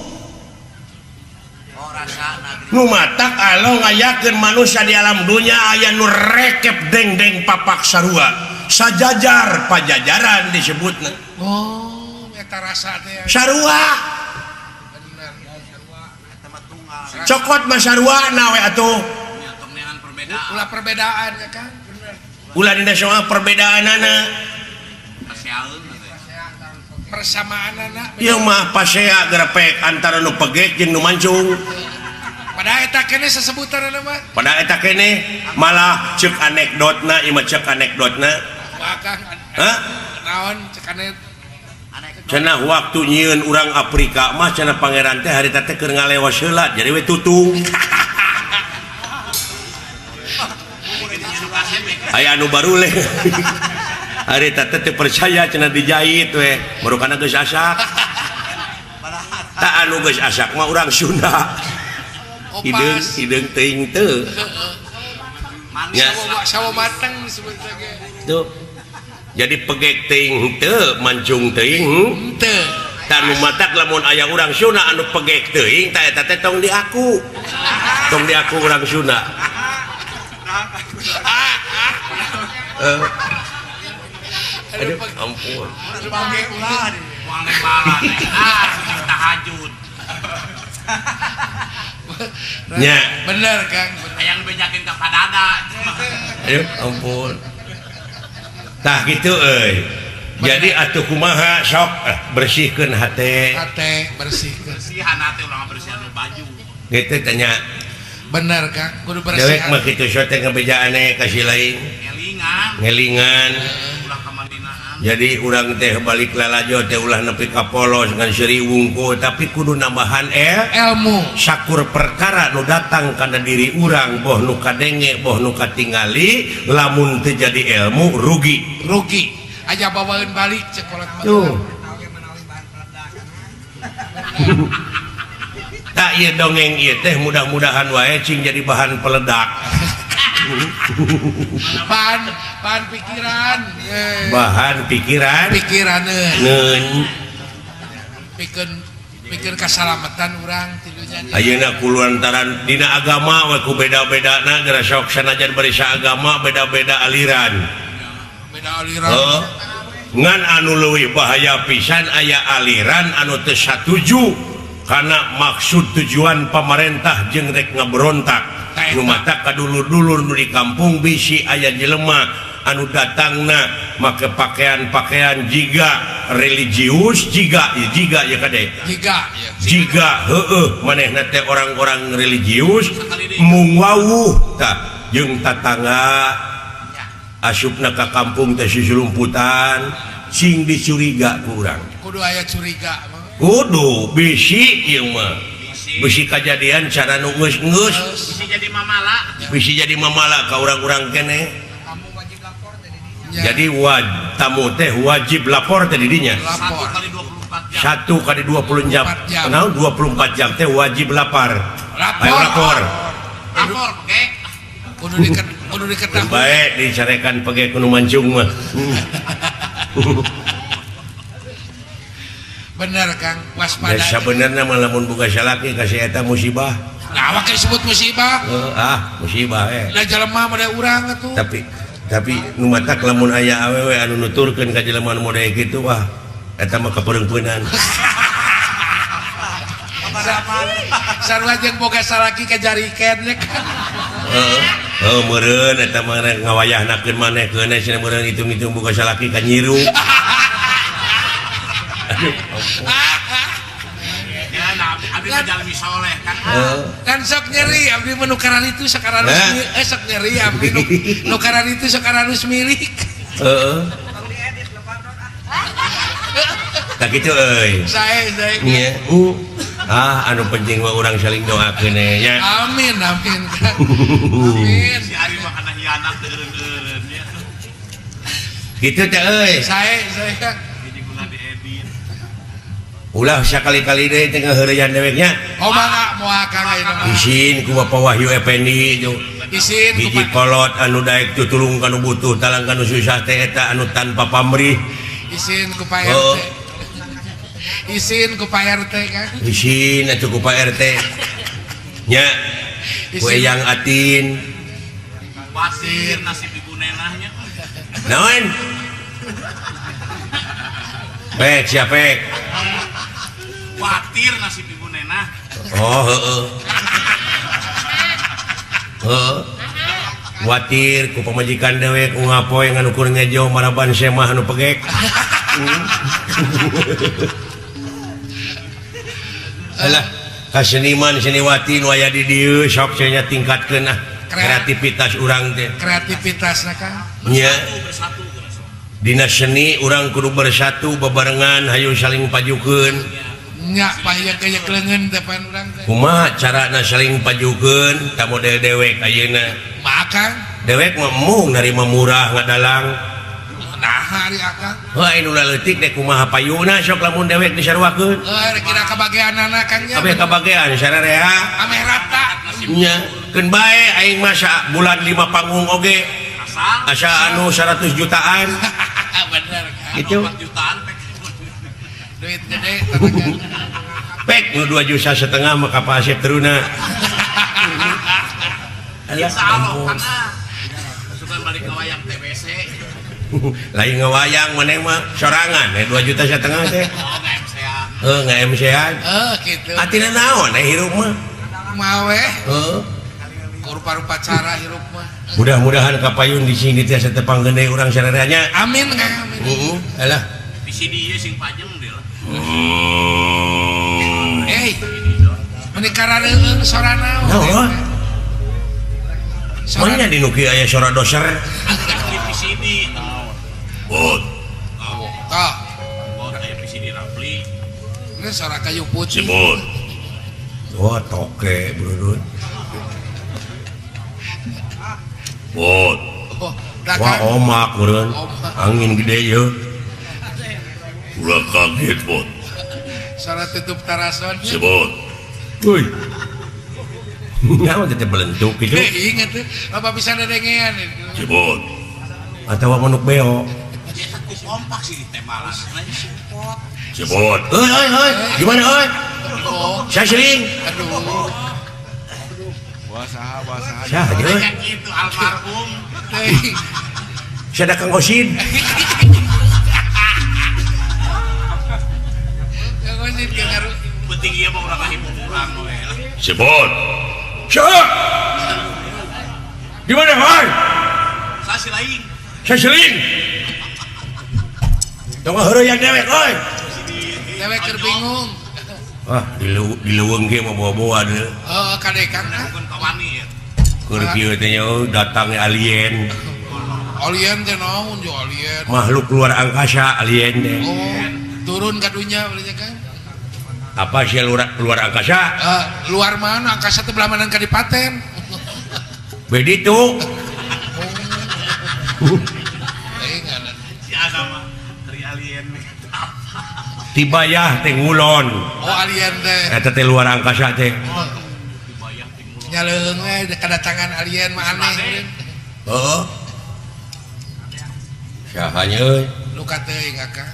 Nu matak alo ngayakeun manusia di alam dunya aya nu rekep dengdeng papak sarua. Sajajar pajajaran disebutna. Oh, eta rasa teh. Sarua. Bener. Cokot mah sarua na we atuh. Ulah perbedaan ya kan? Bener. Ulah dina soal perbedaanana. Persamaanana. Ieu mah pasea gerepek antara nu pegek jeung nu mancung. Padahal eta keneh sesebutanna mah. Padahal eta keneh malah ceuk anekdotna, ieu mah ceuk anekdotna. Bakang. Hah? Naon ceuk anekdot? Cenah waktu nyieun urang Afrika mah cenah pangeran teh harita teh keur ngalewas heula jadi we tutung. Aya anu baruleh. Harita teh teu percaya cenah dijahit we, barukana geus asak. Tah anu geus asak mah urang Sunda. Hideung hideung teuing teu. Nya sawo mateng disebutna ge. Tuh. Jadi pegek teuing teu, mancung teuing teu. Tah nu matak lamun aya urang Sunda anu pegek teuing tah eta teh tong diaku. Tong diaku urang Sunda. Aduh, ampun. Pegek ulah moal nembalan. Ah, tahajud. Nya. Bener, Kang. Hayang bejakeun ka padada. Aduh, ampun. Tah gitu euy. Jadi atuh kumaha sok bersihkeun hate. Hate bersihkeun. Bersihan hate ulah bersihan baju. Gitu tanya. Bener, Kang. Kudu bersihan. Dewek mah kitu sok teh ngabejaan ka si lain. Ngelingan. Ngelingan. Ulah kamandinaan. Jadi urang teh balik lalajo teh ulah nepi ka polos ngan seuri wungkul tapi kudu nambahan ilmu. Sakur perkara nu datang kana diri urang boh nu kadenge boh nu katingali lamun teu jadi ilmu rugi. Rugi. Aja bawaeun balik cek kolot mah. Tuh. Tah Eta ieu dongeng ieu teh mudah-mudahan wae cing jadi bahan peledak. Bahan pikiran. Bahan pikiran. Pikiran. Pikir kasalamatan urang tidunya. Ayeuna kulantaran dina agama we ku beda-bedana geura sok sanajan bari saagama beda-beda aliran. Beda aliran. Heuh. Ngan anu leuwih bahaya pisan aya aliran anu teu satuju kana maksud tujuan pamarentah jeung rek ngaberontak. Nu mata kadulur-dulur nu di kampung bisi aya jelema anu datangna make pakaian-pakaian jiga religius jiga jiga ya kade jiga jiga heueuh manehna teh orang-orang religius mung wawuh tah jeung tatangga asupna ka kampung teh susulumputan sing dicuriga ku urang kudu aya curiga kudu bisi ieu mah bisi kajadian cara nu geus-geus bisi jadi mamala bisi jadi mamala ka urang-urang keneh. Jadi tamu teh wajib lapor teh didinya. 1 kali 24 jam. Naon 24 jam teh wajib lapar. Ayo lapor. Lapor pege. Kudu kudu diketahui. Bae dicarekan pege kudu mancung mah. Bener Kang, waspada. Ya sabenerna mah lamun boga salaki ka si eta musibah. Nah, awak disebut musibah. Ah, musibah eh. Lah jelema mah da urang atuh. Tapi nu matak lamun aya awewe anu nuturkeun ka jelema nu model kitu wah eta mah kapereungpeunan. Sarua jeung boga salaki ka jariken nya kan. Heeh, heuh meureun eta mah rek ngawayahnakeun maneh keuneh cenah meureun hitung-hitung boga salaki ka nyiru. Kan sok nyeri abdi mah nu kararitu sakararus sok nyeri abdi nu kararitu sakararus milik. Heeh. Tah kitu euy. Sae sae. Nya. Ah anu penting mah urang saling doakeun nya. Amin amin. Amin. Si Ari mah kana hianat teu eureun-eureun nya. Kitu teh euy. Sae sae Kang. Ulah sakali-kali deui teh ngaheureyan deweknya. Oh mangga moal Kang ayeuna mah. Isin ku Bapak Wahyu Effendi itu. Isin ku hiji kolot anu daek tutulung ka nu butuh talang ka nu susah teh eta anu tanpa pamrih. Isin ku Pak RT. Isin ku Pak RT Kang. Isin atuh ku Pak RT. Nya. Ku Eyang Atin. Wasir nasib ibu nenahnya. Naon? Pek siapa pek? Watir nasib ibu nenah. Oh heeh. Heeh. Watir ku pamajikan dewek ungapoe nganukur ngejo maraban semah anu pegek. Alah, ka seniman seniwati nu aya di dieu sok cenah tingkatkeun ah kreativitas urang teh. Kreativitasna Kang. Nya. Dina seni urang kudu bersatu bebarengan hayu saling pajukeun. Nya payah kaya leungeun teh pan urang teh. Kumaha carana saling pajukeun ka model dewek ayeuna? Maka dewek mah embung narima murah ngadalang. Naha ari akang? Heuh anu leutik teh kumaha payuna sok lamun dewek disaruakeun. Heuh kira kabageanana Kang nya. Kabeh kabagean sararea. Ameh rata. Nya keun bae aing mah bulan 5 panggung oge. Asa anu 100 jutaan. Bener kan. Gitu. 4 jutaan pek. Duit gede tanagan. Pek nu 2,5 juta mah ka Pak Asep teruna. Alah ampun. Sugan balik ngawayang TBC. Lain ngawayang maneh mah sorangan 2,5 juta teh. Oh, nge-MC-an. Heuh nge-MC-an. Heuh kitu. Atina naon hirup mah? Mawe. Heuh. Rupa-rupa cara hirup mah. Mudah-mudahan kapayun di sini teh satepang gede urang sararea. Amin Kang amin. Heeh. Alah. Di sini ieu sing pajeng deui lah. Eh. Meuni karareueung sorana. Naon? Mana di nu kieu aya sora doser? Di VCD. Bot. Tah. Bot aya VCD Rapli. Ini sora kayu putih. Sebut. Wah, toke bro. Bot. Oh, wah omak meureun. Angin gede yeuh. Ulah kaget bot. Sora tutup tarason. Sebut. Woi. Nyawa teh belentuk gitu. Ingat teh, apa bisa dedengean. Sebut. Atawa manuk beo. Kompak sih ditembalan. Sebut. Oi oi oi, gimana oi? Saya sering. Aduh. Wah saha, wah saha. Saha euy. Itu almarhum. Saya ada Kang Osin. Kang Osin ge ngaruh. Penting ieu mah urang ngahibur urang we. Sebut. Saha? Di mana oi? Saya si lain. Saya seling. Tong heureuyan dewek euy. Dewek keur bingung. Ah, di leuweung ge mah bawa-bawa deui. Heeh, kade Kang. Bukan kawani ya. Keur kieu teh nya datang alien. Alien teh naon jo alien? Makhluk luar angkasa alien teh. Oh, turun ka dunya berarti kan. Apa sih luar angkasa? Luar mana? Angkasa teh belah mana kadipaten. Begitu. Oh. Si Ana mah dari alien. Tibayah teh ngulon. Oh, alien teh. Eta teh luar angkasa teh. Tibayah teh ngulon. Nyaleuheung we kedatangan alien mah aneh. Heeh. Saha nya euy? Luka teuing Akang.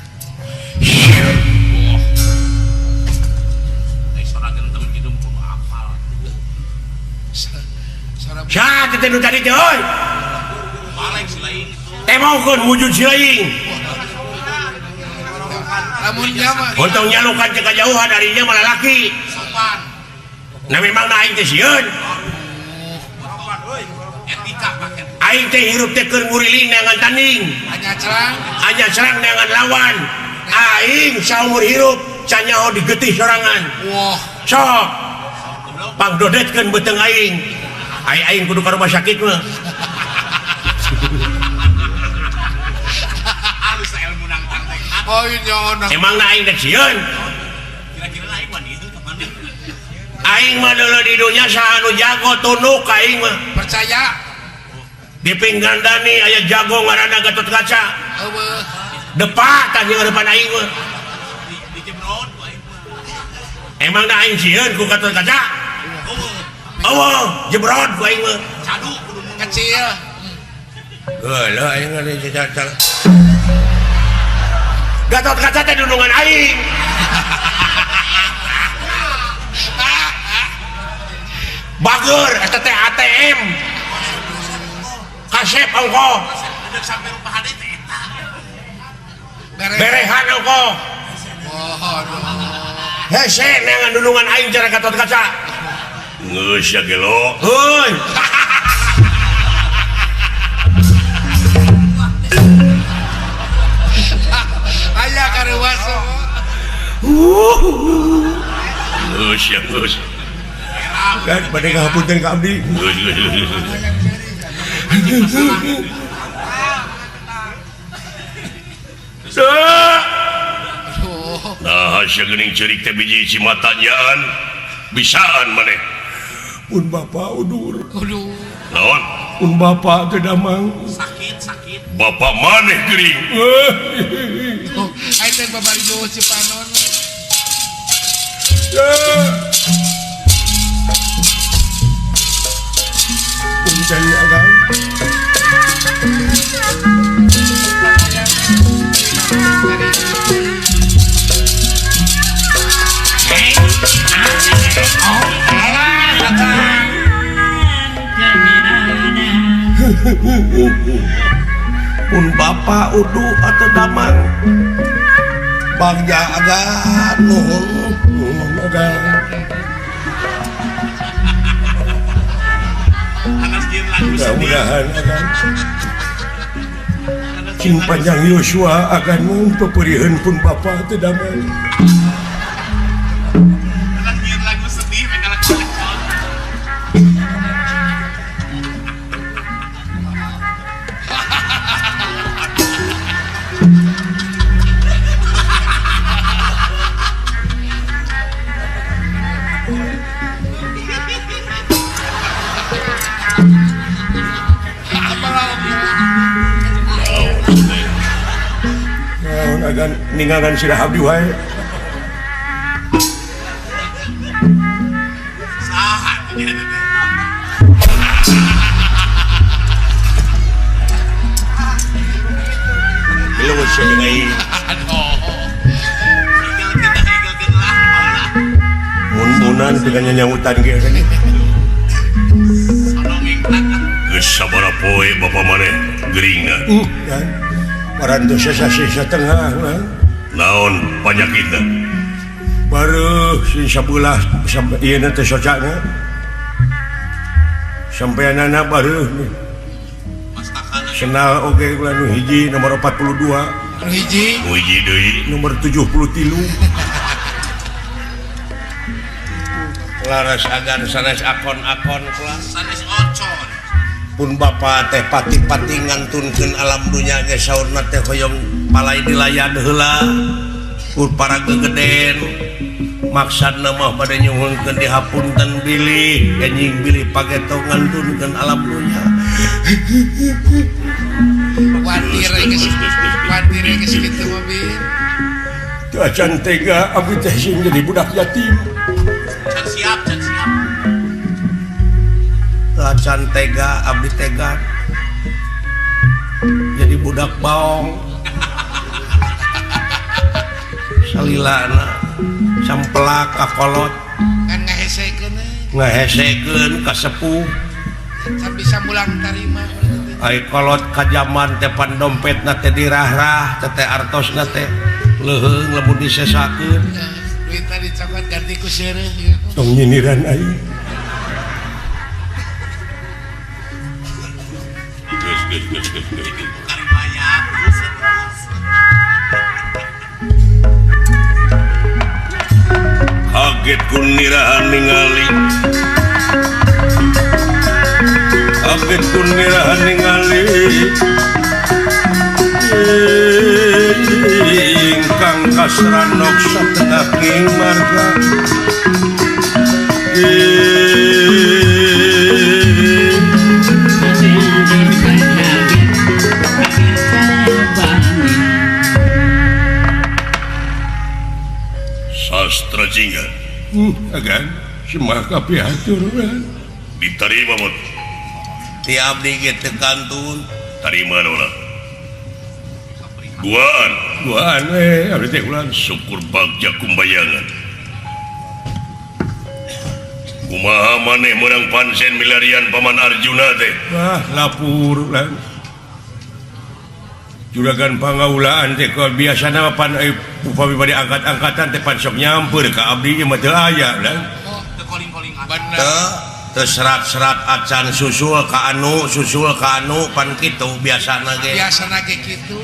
Ai sora genteng hidung kudu apal. Sora Saha teh nu tadi teh euy? Balek si lain itu. Temongkeun wujud si lain. Lamun nya mah Untung nyalukan teh kajauhan darinya malah laki. Sopan. Nah memang na aing teh sieun. Etika pakai. Aing teh hirup teh keur nguriling neangan tanding. Hanya cerang, Hanya serang neangan lawan. Aing saumur hirup canyaho digetih sorangan. Wah, Sok. Pangdodetkeun beuteung aing. Aing aing kudu ka rumah sakit mah. Halus ilmu nangtang teh. Oh, nyaho Emang na aing dek sieun. Kira-kira aing mah itu ka mana? Aing mah deuleu di dunya saha nu jago tunduk ka aing mah. Percaya. Di Pinggandani aya jago ngaranna Gatot Kaca. Eueuh. Depak tah jeung depan aing mah. Di jebrod ku aing mah. Emang na aing sieun ku Gatot Kaca? Eueuh. Eueuh, jebrod ku aing mah. Cadu kudu mun Kecil. Geuleuh aing mah caca. Gatot Kaca teh dundungan aing. Bager eta teh ATM. Kasep ongko. Udah sampai rumah hade teh eta. Berehan ongko. Oh, aduh. Hese neangan dundungan aing cara Gatot Kaca. Geus ya gelo. Heuy. Aya kareuwas. Geus ya geus. Kan bade ngahapunten ka abdi. Geus geus geus. Aduh. Nah, sia geuning ceurik teh biji cimatanyaan. Bisaan maneh. Pun bapa udur. Aduh. Naon? Pun bapa teh damang. Sakit, sakit. Bapak maneh geuring. Oh, aing teh babari duh Cipanon. Punten agang. Pun bapa udu atau damang. Bagja agan nuhun nuhun agan. Mudah-mudahan agan cing panjang Yosua agan mun peperiheun pun bapa teu damang. Agan ninggalan sirah abdi wae. Geuleuh sia jeung aing. Mun-munan dengan nyanyahutan ge. Geus sabaraha poe bapa maneh geringan. Parantos sasih satengah. Naon panyakitna? Baru sing sabelah ieu teh socana. Sampeanana baru senal oge kula nu hiji nomor 42. Nu hiji? Nu hiji deui nomor 73. Laras agan sanes akon-akon kula sanes ocon. Pun bapa teh pati-pati ngantunkeun alam dunya ge saurna teh hoyong palai dilayan heula. Pun para gegeden maksudna mah bade nyuhunkeun dihapunten bilih enjing bilih pageto ngantunkeun alam dunya. Watir geus watir geus kitu mah bi. Teu acan tega abdi teh sing jadi budak yatim. Can siap, can siap. Teu acan tega abdi tega jadi budak baong. Salilana sampelak kakolot kan ngahesekeun ngahesekeun ka sepuh can bisa mulang tarima ai kolot ka jaman teh pan dompetna teh dirahrah teh artosna teh leuheung lamun disesakeun duitna dicokot ganti ku seureuh tong nyindiran aing geus geus geus geus kaget ku nirahan ningali kaget ku nirahan ningali ingkang kasranok satengah ing marga sastra jingga. Agan semah kapihatur diterima mot ti abdi ge teu kantun tarima ulah duaan duaan we abdi teh ulah syukur bagja kumbayangan kumaha maneh meunang pansen milarian paman Arjuna teh wah lapur ulah juragan pangaulaan teh biasana pan upami bade angkat-angkatan teh pan sok nyamper ka abdi ieu mah teu aya lah teu koling-kolingan teu teu serat-serat acan susul ka anu pan kitu biasana ge kitu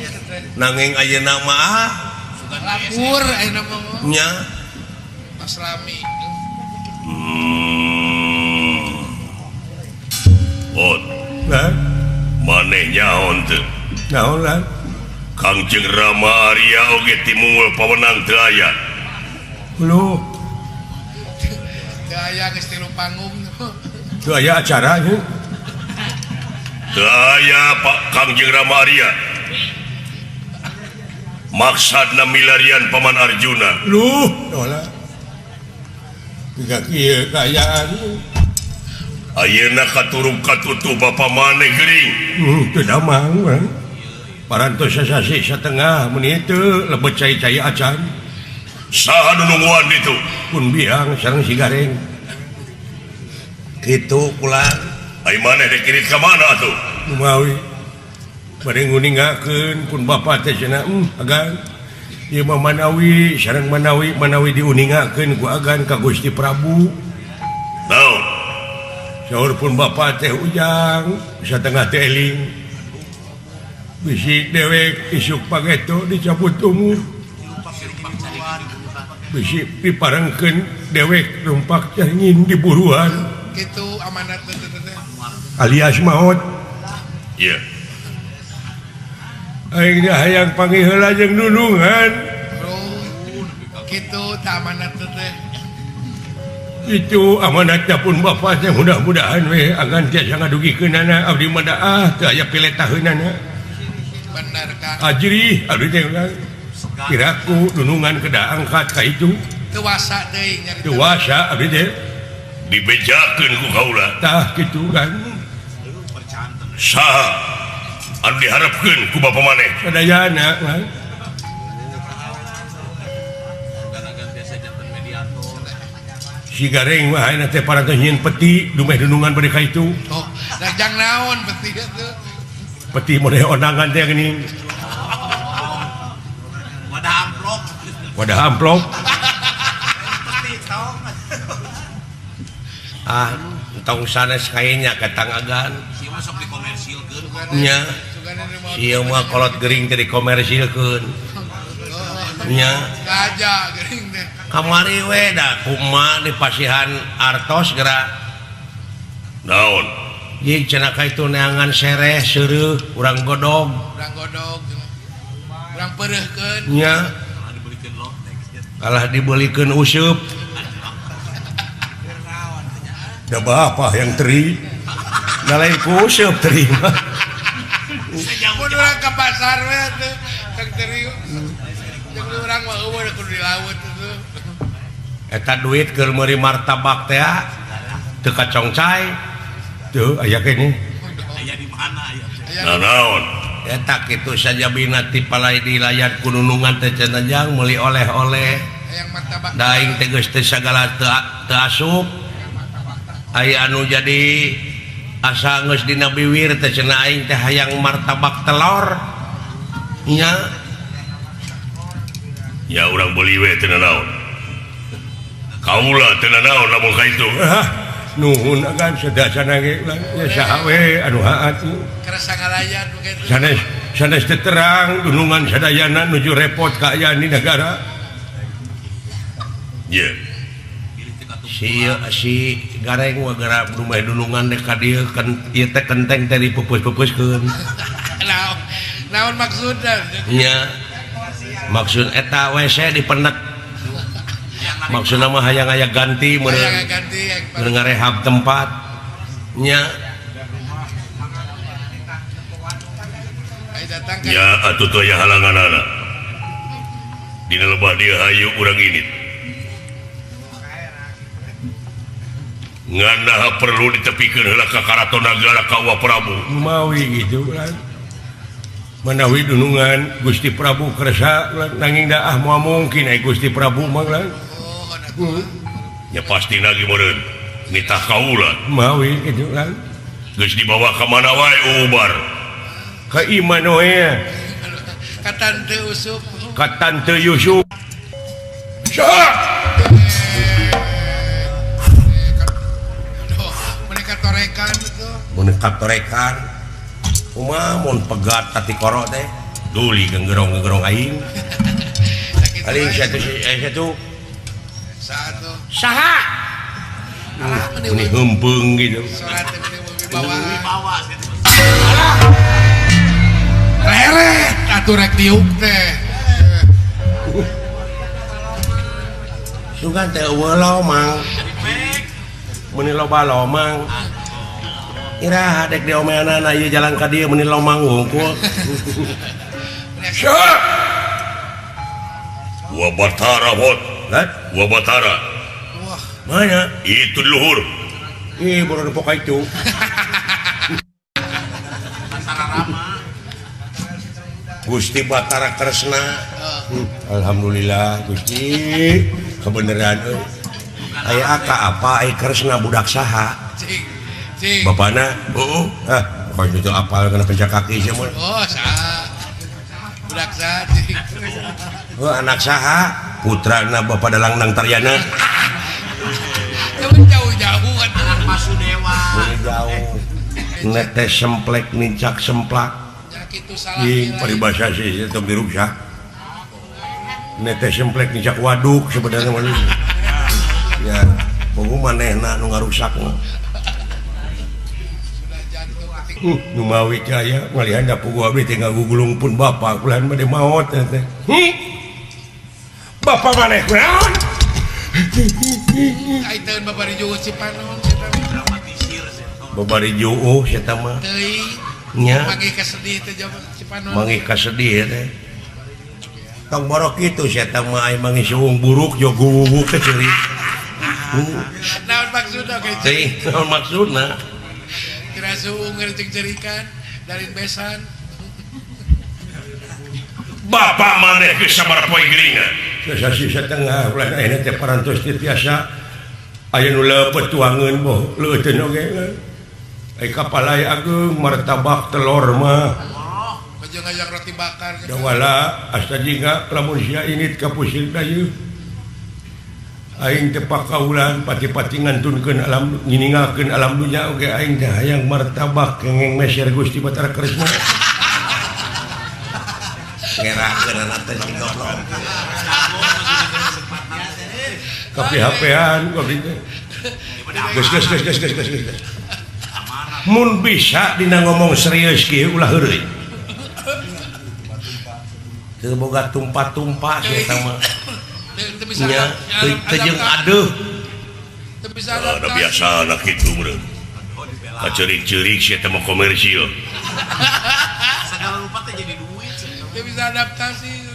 nanging ayeuna mah lapur ayeuna mah nya Mas Lami ot lah maneh nyaon teu naon lah Kangjeng Rama Arya oge timungul pawenang teu aya. Lho. Teu aya geus tilu panggung. Teu aya acara nya. Teu aya Pak Kangjeng Rama Arya. Maksudna milarian Paman Arjuna. Lho, dolah. Tiga kieu kaayaan. Ayeuna katurug katutuh bapa maneh geuring. Teu damang urang. Parantos sasih setengah mun teu lebet cai-cai acan. Saha nu nungguan ditu? Pun biang sareng si Gareng. Kitu kula. Ai maneh rek kirit ka mana atuh? Kumawi. Bade nguningakeun pun bapa teh cenah agan. Ieu mah manawi sareng manawi manawi diuningakeun ku agan ka Gusti Prabu. Naon? Saur pun bapa teh ujang satengah teh eling. Bisi dewek isuk pageto dicabut umur bisi diparengkeun dewek rumpak caringin diburuan kitu amanat teh alias maot ieu aing dah hayang panggih heula jeung nunungan kitu tah amanat teh itu amanatnya pun bapa teh mudah-mudahan we agan tiasa ngadugikeunana abdi mah daah teu aya piletaheunana bener Kang ajri abdi teh ulang kiraku nunungan kedah angkat ka itu teu wasa deui nyarita teu wasa abdi teh Dibejakeun ku kaula. Tah kitu kan. Saha anu diharapkeun ku bapa maneh? Sadayana kan. Si Gareng mah ayeuna teh parantos nyieun peti dumeh dunungan bade ka itu. Oh, jang naon peti teh? Peti model ondangan teh geuning. Wadah amplop. Wadah amplop. Peti tong. Ah, tong sanes kayanya ka tangagan. Sieu mah sok dikomersilkeun. Nya. Sieu mah kolot gering teh dikomersilkeun. Nya. Kaja gering teh. Kamari we da kumaha dipasihan artos geura. Naon? Jeung cenah ka itu neangan sereh seureuh urang godog. Urang godog. Urang peureuhkeun. Nya. Kalah dibelikeun useup. Da bapak yang teri. Da lain ku useup teri mah. Mun urang ka pasar we atuh tong teri. Jeung urang mah eueuh kudu di laut atuh. Eta duit keur meuli martabak teh teu kacongcai. Tuh aya keneh. Aya di mana aya? Nah, naon? Eta kitu sajabina ti palai di layar kununungan teh cenah jang meuli oleh-oleh. Hayang martabak. Da aing teh geus teu sagala teu asup. Aya anu jadi asa geus dina biwir teh cenah aing teh hayang martabak telor. Nya. Ya urang beuli we teu naon. Kaula teu naon lamun ka itu. Ah, nuhun agan sadasana ge ya saha we anu haat. Kerasa ngalayan begitu. Sanes sanes teu terang dunungan sadayana nuju repot kaayaan di negara. Ye. Si Gareng mah geura dumeh dunungan dek ka dieu ieu teh kenteng teh dipupus-pupuskeun. Naon naon maksudna? Nya. Maksud eta WC dipenet. Maksudna mah hayang aya ganti meureun. Hayang ganti meureun ngarehab tempat. Nya. Ya atuh teu aya halanganana. Dina lebah dieu hayu urang ini. Ngan perlu ditepikeun heula ka Karaton Nagara ka Wa Prabu. Mawi gitu kan. Manawi dunungan Gusti Prabu kersa nanging da ah moal mungkin ai Gusti Prabu mah lah. Ya pasti lagi meureun nitah kaula. Mawi kitu kan. Geus dibawa ka mana wae ubar. Ka iman we. Ka Tante Yusuf. Ka Tante Yusuf. Mereka torekan itu. Mereka torekan. Kumaha mun pegat tati koro teh duli genggerong-genggerong aing. Aing satu satu. Satu. Saha? Ini hempeung gitu. Wibawa. Reret atuh rek diuk teh. Sugan teh eueuh lomang. Meuni loba lomang. Iraha dek diomeanana ieu jalan ka dieu meuni lomang wungkul. Wa Batara hot. Wa Batara. Wah, mana? Itu luhur. Ih, baru nepok itu. Gusti Batara Kresna. Alhamdulillah Gusti, kebenaran euy. Aya aka apa ai Kresna budak saha? Cing. Bapana? Heeh. Ah, kok itu apal kana pencak kaki sia mah. Oh, saha. Budak saha cing. Oh, anak saha? Putrana Bapak Dalang Nang Taryana. Jauh-jauh kan anak Basudewa. Jauh. Netes semplek nincak semplak. Ih, paribasa sih tong diruksak. Netes semplek nincak waduk sebenarnya mah. Ya, pogo manehna nu ngarusak mah. Nu mawi teh aya ngalihan da pugu abdi teh ngagugulung pun bapak ulah bade maot teh. Bapak maneh kunaon? Ai teu babari juuh si panon eta mah. Babari juuh eta mah. Teuing. Nya. Manggih kasedih teh si panon. Manggih kasedih teh. Tong borok kitu si eta mah ai manggih suung buruk jo guwuwuk teh ceurik. Naon maksudna? maksudna ge. Teuing naon maksudna? Kira suung jeung cerikan dari besan. Bapak maneh geus sabaraha poe geuningan? Sasih satengah ulah ayeuna teh parantos teu tiasa aya nu leupeut tuangeun boh leuteun oge. Ai kapalai ageung martabak telur mah. Baju ngajak roti bakar. Dawala asta jingga lamun sia init ka pusir dayeuh. Aing teh pakaulan pati-pati ngantunkeun alam nginingalkeun alam dunya oge aing teh hayang martabak kengeng meser Gusti Batara Kresna. Ngerakeun anak teh si goblok. Kapi-hapean goblok teh. Geus geus geus geus geus geus. Mun bisa dina ngomong serius kieu ulah heureuy. Teu boga tumpah-tumpah si eta mah. Nya teu jeung adeuh. Teu bisa ada biasa anak kitu meureun. Kaceurik-ceurik si eta mah komersil. Segala rupa teh jadi duit. Teu bisa adaptasi.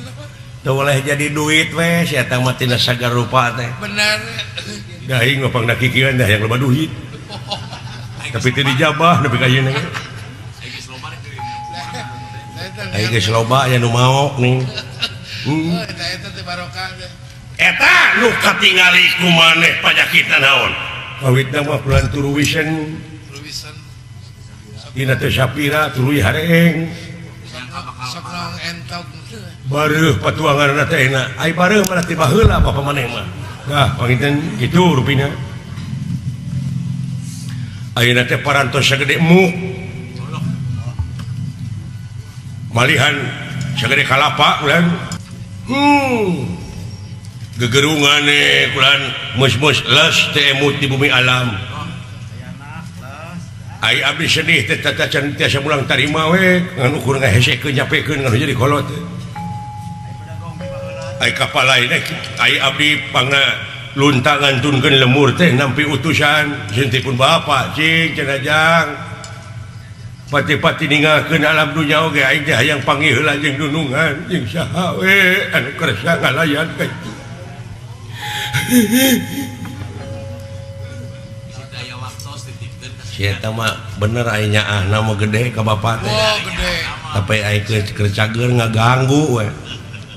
Teu boleh jadi duit we si eta mah tina sagala rupa teh. Bener. Da aing mah pangna kikieuan dah yang loba duit. Tapi teu dijabah nepi ka ayeuna ge. Aing geus loba aya nu maok nih. Eta eta teh barokah teh. Eta nu katingali ku maneh panyakitan naon? Kawitna mah bulan turuwisen. Turuwisen. Dina teh sapira tuluy hareeng. Sok naon entok. Bareuh patuanganna teh enak. Ai bareuh mah ti baheula bapa maneh mah. Dah panginten kitu rupina. Ayeuna teh parantos sagede muk. Malihan sagede kalapa ulan. Gegerungan kulan mus-mus les teh emut di bumi alam. Ai abdi sedih teh tata can tiasa mulang tarima we ngan ukur ngahesekeun nyapekeun ngan jadi kolot. Ai kapalai ai abdi pangna luntang ngantunkeun lemur teh nampi utusan sintipun bapak cing cenah jang. Pati-pati ninggalkeun alam dunya oge aing teh hayang panggih heula jeung dunungan jeung saha we anu kersa ngalayan ka itu. Si eta mah bener aing nyaahna mah gede ka bapak teh. Oh, gede. Tapi aing keur cager ngaganggu we.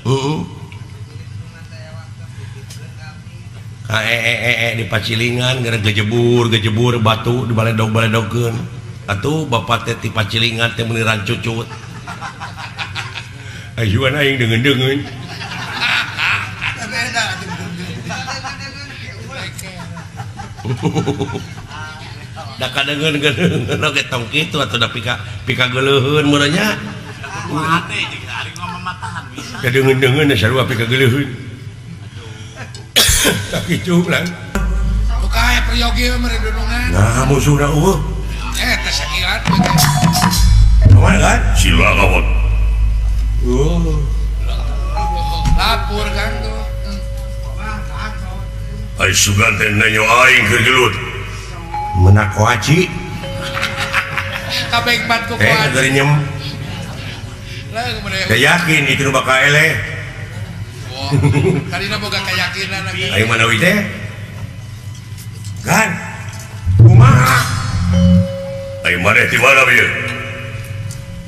Heeh. Ka di pacilingan gara gejebur-gejebur batu di baledog-baledogkeun. Atuh bapak teh ti pacilingan teh meuni rancucut. Ayuan aing deungeun-deungeun. Da kadeungeun-deungeun oge tong kitu atuh da pika geuleuheun mun nya. Kadeungeun-deungeun sarua pika geuleuheun. Tak kitu lan. Buka aya peryogi mah mere dunungan. Nah musuhna eueuh. Teh sakilat Kumaha kan? Sila kawon. Oh. Lapor kan tuh. Ai sugan teh nanyo aing keur gelut. Menak koaci. Kabeh bat ku koaci. Keur nyem. Lah kumaha. Teu yakin itu nu bakal eleh. Wah, kadina boga keyakinan Aing mana we teh? Kan. Kumaha? Aing maneh di mana bieu?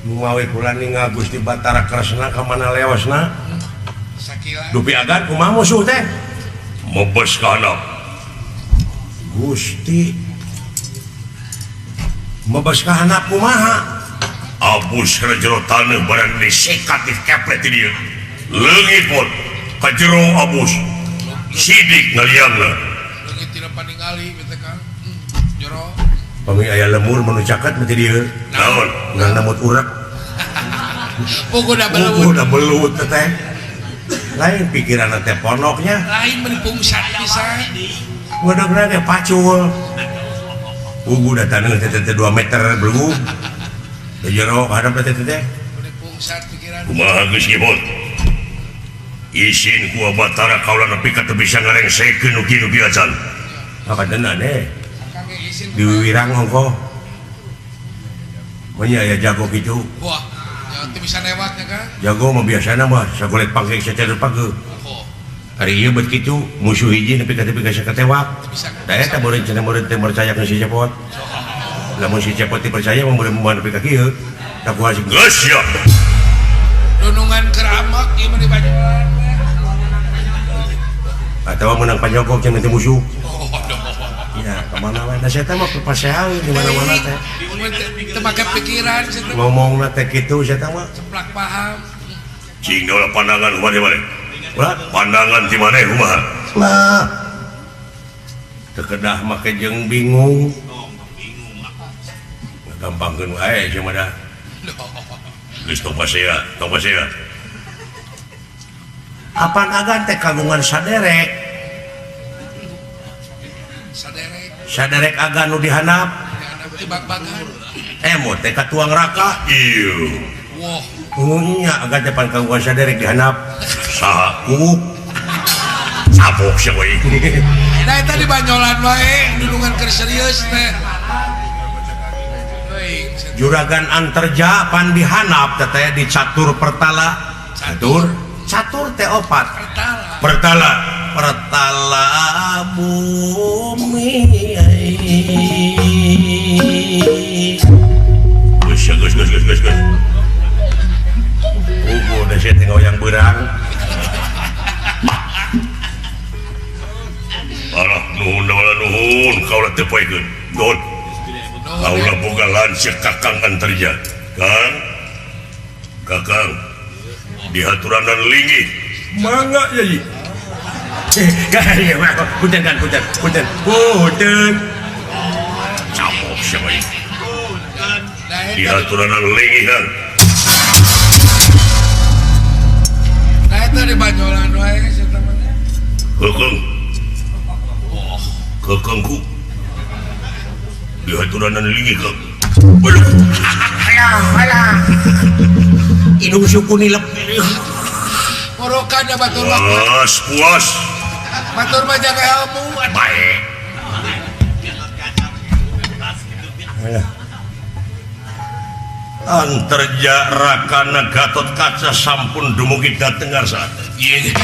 Mawi kula ningal Gusti Batara Kresna ka mana lewasna? Sakila. Dupi agan kumaha musuh teh? Mebes ka handap. Gusti. Mebes ka handap kumaha? Abus kana jero taneuh barang disekat dikepret di dieu. Leungit pun ka jero abus. Sidik ngaliangna. Leungit tina paningali teh Kang. Jero. Pami aya lemur manu caket mah ti dieu. Naon? Ngan namut urek. Puguh da belut. Puguh da belut teh. Lain pikiran teh pondoknya. Lain meuni pungsat pisan. Wadogna teh pacul. Puguh da taneuh teh teh 2 meter belugug. Da jero hadap teh teh. Meuni pungsat pikiran. Kumaha geus nyebut? Isin ku Batara kaula nepi ka teu bisa ngarengsekeun nu kieu nu kieu acan. Hakadeuna deh. Di Wiwirang ongko. Manya aya jago kitu. Wah, ya teu bisa lewatnya kan. Jago mah biasana mah sagolet pangkeng sacader pangke. Oh. Ari ieu bet kitu musuh hiji nepi ka tepi ka sakatewak. Da eta meureun cenah meureun teh percaya ka si Cepot. Lamun si Cepot dipercaya mah meureun moal nepi ka kieu. Da kumaha sih Geus ya. Dunungan keramak ieu mah dibajuan. Atawa menang panyogok cenah teh musuh. Ya, kemana wae da saya mah pepasean di mana-mana teh. Teu make pikiran cenah. Ngomongna teh kitu saya mah. Ceplak paham. Cing daulah pandangan kumaha maneh. Ulah Pandangan ti maneh kumaha? Lah. Teu kedah make jeung bingung. Gampangkeun wae sia mah dah. Geus tong pasea, tong pasea. Apan agan teh kagungan saderek. Saderek. Saderek agan nu dihandap. Dihandap teh bag-bagan. Emot teh katuang raka. Ieu. Wah. Nya agan teh pan kagungan saderek dihandap. Saha? Kuuk. Sabok sia we. Nah eta di banyolan wae dunungan keur serius teh. Juragan Anterja pan dihandap teh teh di catur pertala. Catur? Catur teh opat. Pertala. Pertala. Pertala bumi. Geus geus geus geus geus geus. Ugu da sia teh ngoyang beurang. Alah nuhun dalah nuhun kaula teu poekeun. Nuhun. Kaula boga lanceuk Kakang Anterja. Kang. Kakang. Dihaturanan linggih. Mangga yai. Punten kan punten punten. Punten. Capok sia we. Dihaturanan linggih kan. Nah eta di banyolan wae sia teh mah. Keukeng. Keukengku. Dihaturanan linggih Kang. Waduh. Alah alah. Hidung suku nilep. Morokan da batur mah. Puas, puas. Batur mah jaga ilmu. Baik. Alah. Anterja Rakana Gatot Kaca sampun dumugi dhateng ngarsa. Ieu.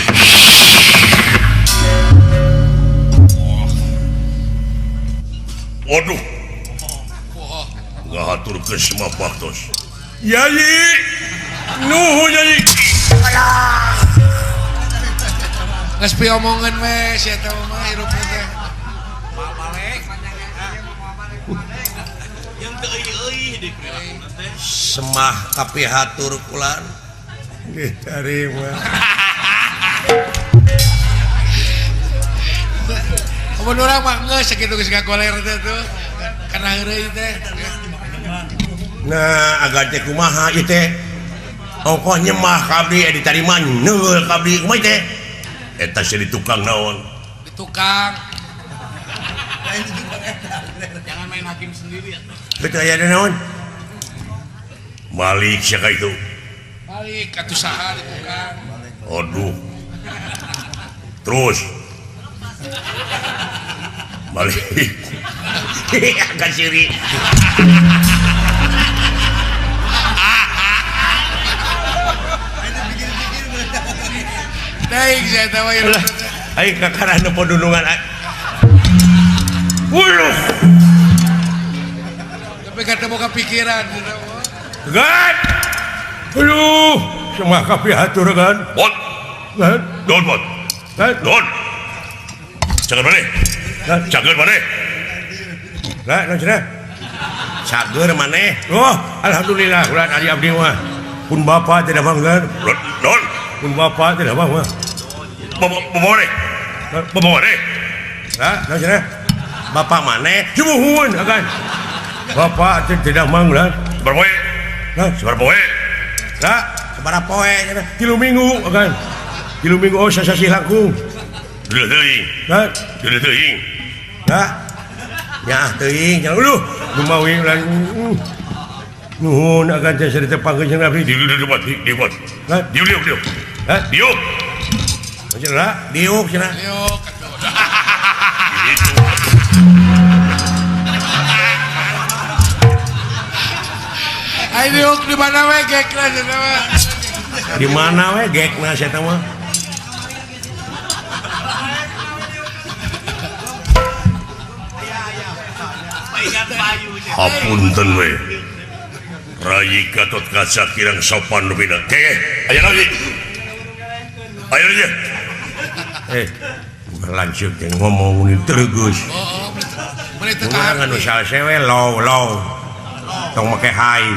Waduh. Ngahaturkeun semua baktos. Yai. Nuhun yai. Alah. Geus piomongeun we sia teh mah hirup teh. Semah kapihatur kulan. Diterima. Mun urang mah geus sakitu geus ngagoler teh tuh. Kana heureuy teh. Nah, agan teh kumaha ieu teh? Ongkoh nyemah ka abdi ditarima neul ka abdi kumaha teh? Eta sia di tukang naon? Di tukang. Jangan main hakim sendiri ya. Betul aya naon? Malik sia ka itu. Malik atuh saha di tukang. Aduh. Terus. Malik. Agak siri. Daing saya tahu ya. Ayo kakara nu podunungan. Wuluh. Tapi kata boga pikiran. Gan. Aduh, semua kapihatur gan. Bot. Gan. Don bot. Gan. Don. Cager maneh. Cager maneh. Lah, naon cenah? Cager maneh. Oh, alhamdulillah ulah ari abdi mah. Pun bapa tidak bangga. Don. Pun bapa tidak bangga. Bapak maneh. Bapak maneh. Lah, naon cenah? Bapak maneh jumuhun agan. Bapak tidak mangga. Sabaraha poe? Lah, sabaraha poe? Lah, sabaraha poe cenah? 3 minggu agan. 3 minggu oh sasasih langkung. Deuh teuing. Lah, deuh teuing. Lah. Nyaah teuing cenah. Uluh, lumawi ulah. Nuhun agan teh sarita pangkeun jeung abdi. Diuk diuk diuk. Lah, diuk diuk diuk. Hah? Diuk. Cenah, diuk cenah. Diuk atuh. Gitu. Ayo diuk di mana we gekna cenah mah. Di mana we gekna sia mah? Hapunten we. Rayi Gatot Kaca kirang sopan rupina. Ke, aya naon ieu? Ayo aja. Lanjut yang ngomong ini terus. Urang anu salsewe low low. Tong make hai.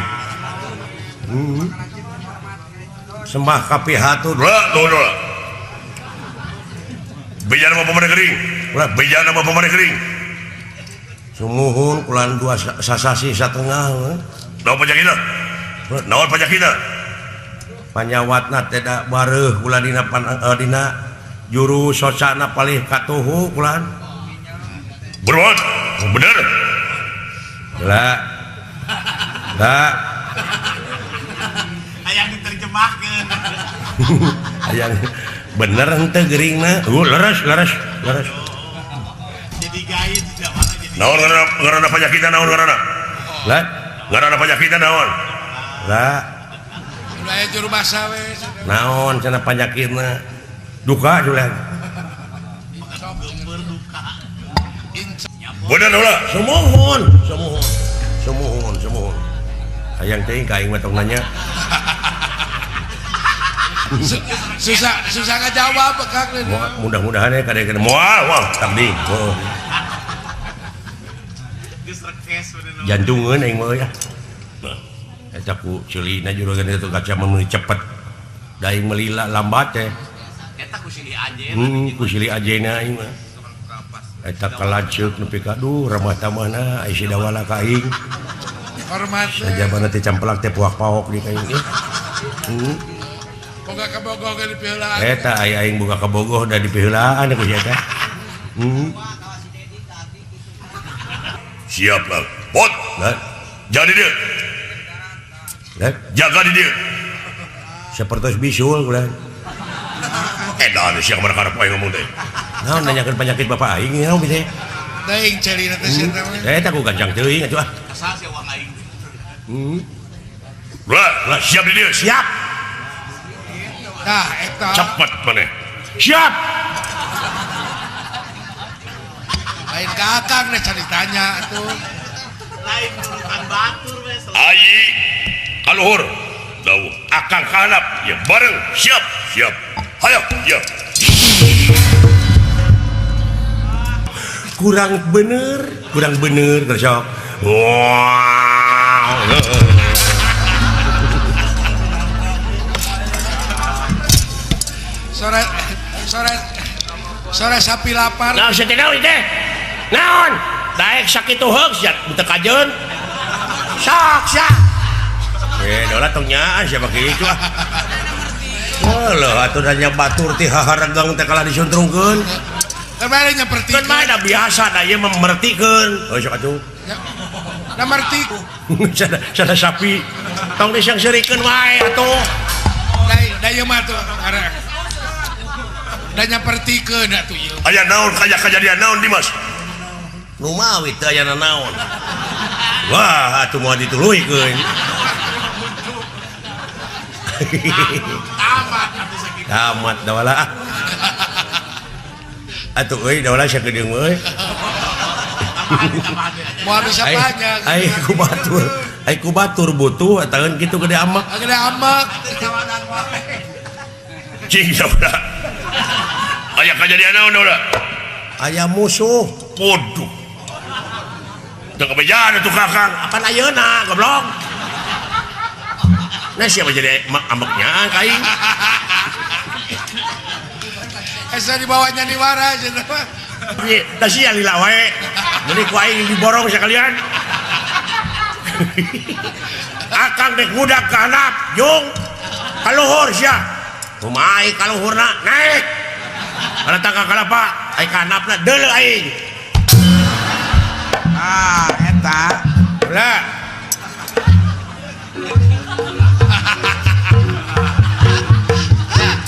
Sembah ka pihatur. Lah, tuh lah. Bejana mah pamane kering. Ulah bejana mah pamane kering. Sumuhun kulan dua sasasi satengah. Naon panyakitna? Naon panyakitna? Panyawatna teh da bareuh kula dina dina juru socana palih katuhu kulan. Berbuat bener. Lah. Lah. Hayang diterjemahkeun. Hayang bener henteu geuringna. Leres leres leres. Jadi gaib tidak malah jadi. Naon ngaranna panyakitna naon ngaranna? Lah, ngaranna panyakitna naon? Lah. Aya juru basa we. Naon cenah panyakitna? Duka julen. Bener ulah. Sumuhun, sumuhun. Sumuhun, sumuhun. Hayang teuing ka aing mah tong nanya. Susah susah ngajawab Kang. Mudah-mudahan ya kadang-kadang moal moal takdi. Jantungeun aing mah ya. Eta ku ceulina juragan itu kaca meuni cepet. Da aing melila lambat teh. Eta ku silih ajeuna. Ku silih ajeuna aing mah. Eta kalanceuk nepi ka duh ramah tamahna ai si dawala ka aing. Hormat. Sajabana teh campelak teh puak-paok di ka aing. Boga kabogoh ge dipiheulaan. Eta ai aing boga kabogoh da dipiheulaan ku sia teh. Siap lah. Pot. Lah. Jadi dia. Lah, jaga di dia. Sapertos bisul ulah. Edan sia kumaha karep aing ngomong teh. Naon nanyakeun penyakit bapak aing naon teh. Teuing ceulina teh sia teh. Eta ku gancang teuing atuh ah. Asal sia uang aing. Lah, lah siap di dia. Siap. Tah eta. Cepet maneh. Siap. Lain ka akang deh cari tanya atuh. Lain urutan batur we. Ayi kaluhur. Dawuh akang kahanap ya bareng siap siap. Hayo ya. Kurang bener gersok. Wow. Sore sore sore sapi lapar. Naon sia teh naon teh? Naon? Daek sakitu heug sia teu kajeun. Sok sia. Dola tong nyaan sia mah kitu ah. Heuh atuh nanya batur ti haharegang teh kalah disuntrungkeun. Kan bae nyapertikeun. Kan bae da biasa da ieu mah mertikeun. Heuh sok atuh. Da merti. Sada sapi tong disangseurikeun wae atuh. Da ieu mah atuh da nyapertikeun atuh ieu. Aya naon kaya kajadian naon Dimas? Nu mawi teu aya naon. Wah atuh moal dituluykeun. Tamat atuh sakitu. Tamat dawala ah. Atuh euy dawala sakedeung euy. Moal bisa banyak. Ai ku batur. Ai ku batur butuh ataeun kitu gede amak. Gede amak. Cing dawala. Aya kajadian naon dawala? Aya musuh. Waduh. Teu kabejaan atuh Kakang. Apan ayeuna goblok. Nah siapa jadi ambeknya ka aing? Asa dibawanya diwara cenah mah. Da sia lila wae. Meuni ku aing diborong sekalian. Akang dek budak ka handap, jung. Ka luhur sia. Kumaha ka luhurna? Naik. Kana tangga kalapa, ai ka handapna deuleu aing. Ah, eta. Lah.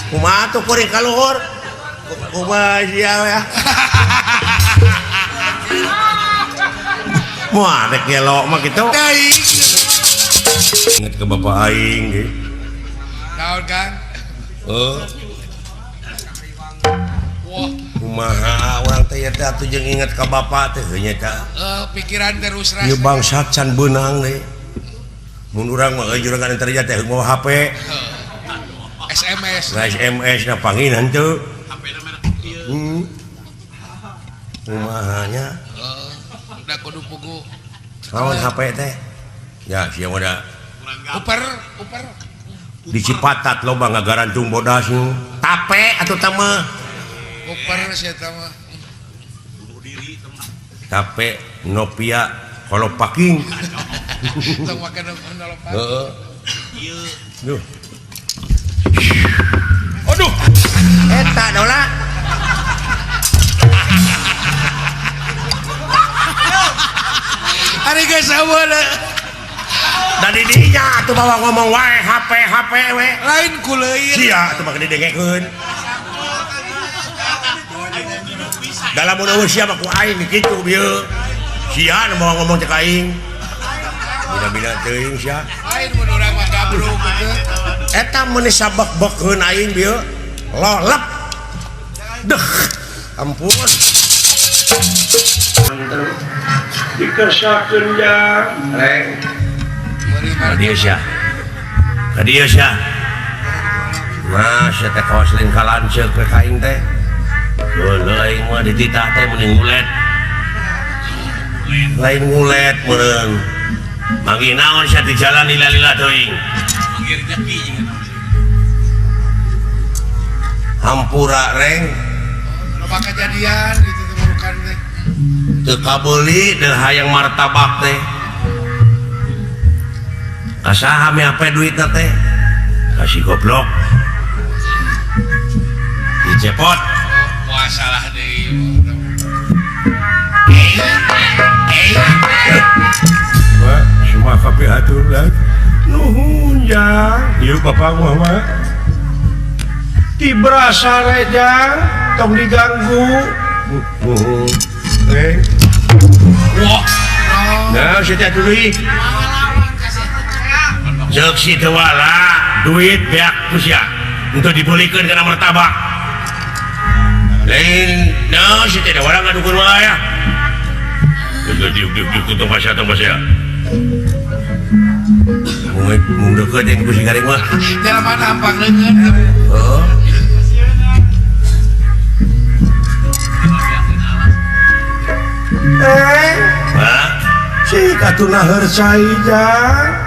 Kumaha tuh kuring ka luhur? Kumaha sia ya? Moal rek ngelok mah kitu. Teuing. Inget ke bapak aing ge. Naon Kang? Heuh. Wah. Kumaha urang teh teh atuh jeung inget ka bapa teh heuh nya ta. Pikiran terus rasa. Ieu bangsat can beunang deui. Mun urang mah euy juragan antarja teh mawa HP. SMS. Nah, SMS na pangin henteu. HP-na merek ieu. Kumaha nya? Da kudu pugu. Naon HP teh? Ya sia mah da. Uper, uper. Di Cipatat loba ngagarantung bodas nu. Tape atuh tah mah. Uper sia tah mah. Bunuh diri teh mah. Tape Nopia kolopaking. Tong make nolopak. Heeh. Ieu. Duh. Aduh. Eta dola. Ari geus saweuna. Da di dinya atuh bawa ngomong wae HP HP we. Lain ku leuir. Sia atuh mah didengekeun. Dalam mun eueuh sia mah ku aing kitu bieu. Sia nu bawa ngomong cek aing. Bina-bina teuing sia. Lain mun urang mah gabruk kitu. Eta mun sabek-bekeun aing bieu. Lolep. Deh. Ampun. Dikersakeun jang. Reng. Ka dieu sia. Ka dieu sia. Mah sia teh kawas lain ka lanceuk we ka aing teh. Leuleung aing mah dititah teh mending ngulet. Lain ngulet meureun. Manggih naon sia di jalan lila-lila teuing. Manggih rezeki jeung naon. Hampura reng. Loba kejadian gitu teh burukan teh. Teu kabeuli deui hayang martabak teh. Kasaha mi HP duitna teh? Kasih goblok. Dicepot. Moal salah deui. Wah, semua kabeh hatur lah. Nuhun jang. Ieu bapak mah mah. Tibrasa jang, tong diganggu. Nuhun. Reng. Wah. Nah, sia teh deui. Ceuk si teu wala, duit beak ku sia. Untuk dibelikeun kana martabak. Lain, nah si teh da urang ngadukun wae ya. Geus diuk diuk diuk tong pasea tong pasea. Mung deukeut jeung ku si garing mah. Jelema nampang leungeun. Heeh. Hah? Si atuh naheur cai jang.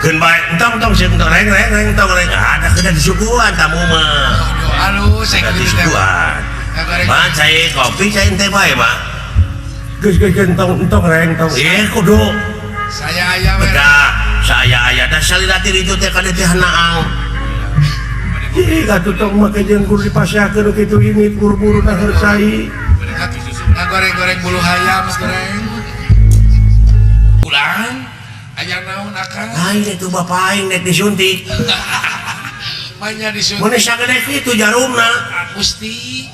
Keun bae entong entong sieun entong reng reng reng entong reng. Ada kena disuguhan tamu mah. Aduh, alus saya Kena disuguhan. Mah cai kopi cai teh bae mah. Geus geus entong entong reng entong. Ih kudu. Saya aya we. Bedah, saya aya da salila itu teh kana teh hanaang. Ih atuh tong make jeung kudu dipaseakeun kitu ini buru-buru naheur cai. Ngagoreng-goreng bulu hayam goreng. Pulang aya naon akang? Lain itu bapak aing nek disuntik. Manya disuntik. Mun sagede kitu jarumna. Gusti.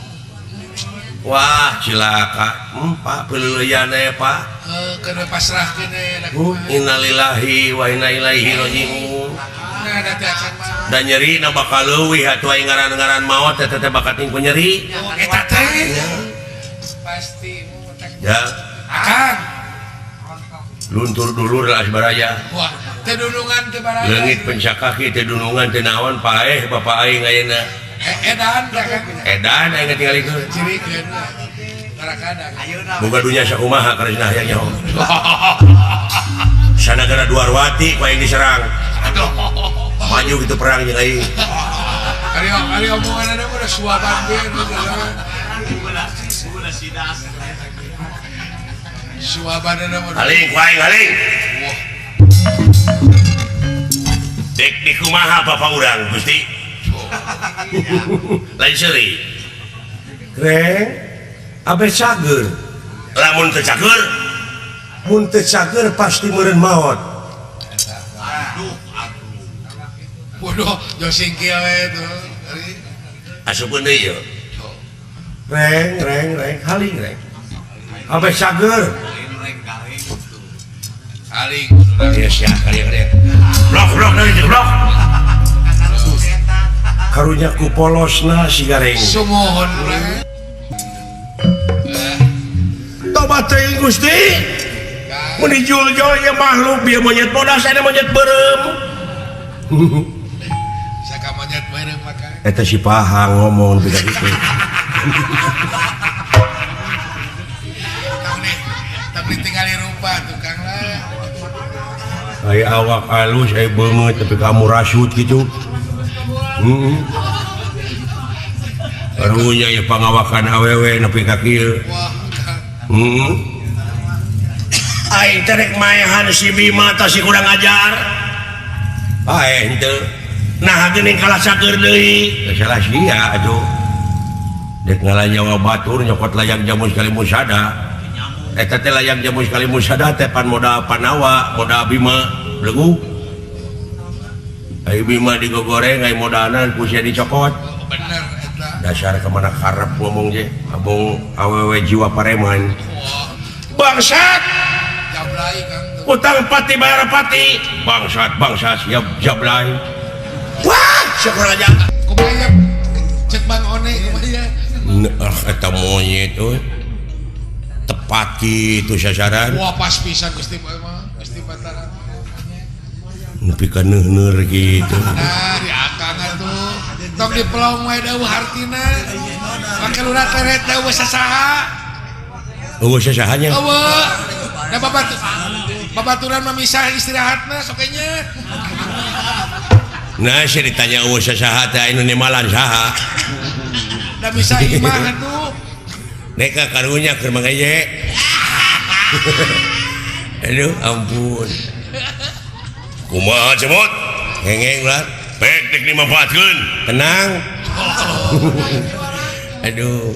Wah, cilaka. Pak peuleuyan we, Pak. Heuh, keun pasrahkeun we. Innalillahi wa inna ilaihi raji'un. Nah, da teh akang mah. Da nyeri na bakal leuwih atuh aing ngaran-ngaran maot teh teh bakat ku nyeri. Eta teh. Pasti ya. Akang. Luntur dulur lah baraya. Wah, teu dunungan teu baraya. Leungit pencakaki teu dunungan teu naon paeh bapak aing ayeuna. Edan teh Kang. Edan aing tingalikeun. Cirikeun. Barakada. Boga dunya sakumaha karisna hayang nyaho. Sanagara Duarwati ku aing diserang. Aduh. Maju gitu perang jeung aing. Ari ari omonganna mah udah suaban ge. Suabanana mah. Haling ku aing haling. Wah. Dek di kumaha bapak urang Gusti? Lain seuri. Reng, abe cager. Lamun teu cager, mun teu cager pasti meureun maot. Aduh, aduh. Bodoh, jo singkil we tuh. Asupkeun deui yeuh. Reng, reng, reng, haling reng. Abe cager. Haling. Iya sia, kali kali. Blok blok deui blok. Karunya ku polosna si gareng. Sumuhun. Tobat teuing Gusti. Mun dijuljul nya makhluk bieu monyet bodas ada monyet beureum. Saka monyet beureum maka. Eta si Pahang ngomong beda gitu. Tong ditinggali rupa tukang lah. Ai awak alus ai beungeut tapi kamu rasut gitu. Heeh. Karunya ieu pangawakan awewe nepi ka kieu. Heeh. Aing teh rek maehan si Bima tah si kurang ajar. Ae henteu. Nah geuning kalah saeur deui. Salah sia atuh. Dek ngalanyawa batur nyokot layang jamu sekali musada. Eta teh layang jamu sekali musada teh pan modal Panawa, modal Bima belegu. Ai Bima digogoreng ai modalna ku sia dicokot. Bener eta. Dasar kemana karep ngomong ge, abong awewe jiwa pareman. Bangsat. Jablay Kang. Utang pati bayar pati. Bangsat, bangsat siap jablay. Wah, syukur aja. Kumaha cek Bang One kumaha. Nah, eta monyet euy. Tepat kitu sasaran. Wah, pas pisan Gusti mah, Gusti Batara. Nepi ka neuhneur kitu. Nah, di akang atuh. Tong dipelong wae deuh hartina. Make lurat leret deuh sasaha. Eueuh sasahanya. Eueuh. Da babaturan mah misah istirahatna sok nya. Nah, sia ditanya eueuh sasaha teh anu nemalan saha. Da bisa imah atuh. Neka karunya keur Mang Eye. Aduh, ampun. Kumaha cemot? Hengeng lah. Pek dek dimanfaatkeun. Tenang. Aduh,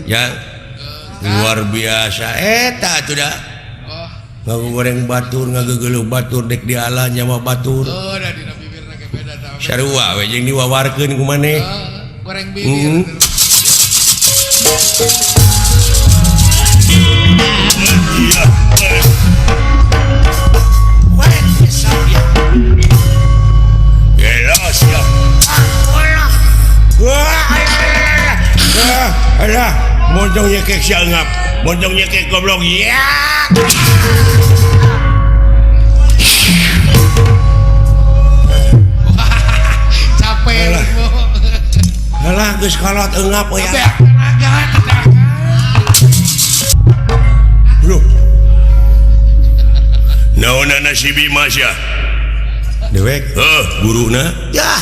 ya luar biasa eta atuh da. Ngagoreng batur, ngagegeuleuh batur dek dialah nyawa batur. Oh, da dina bibirna ge beda tah. Sarua we jeung diwawarkeun ku maneh. Goreng bibir. Alah, moncong nyekek si angap, moncong nyekek goblok. Ya. Capek. Alah, geus kolot eungap euy. Loh. Naonana si Bima sia? Dewek, heuh, guruna. Yah.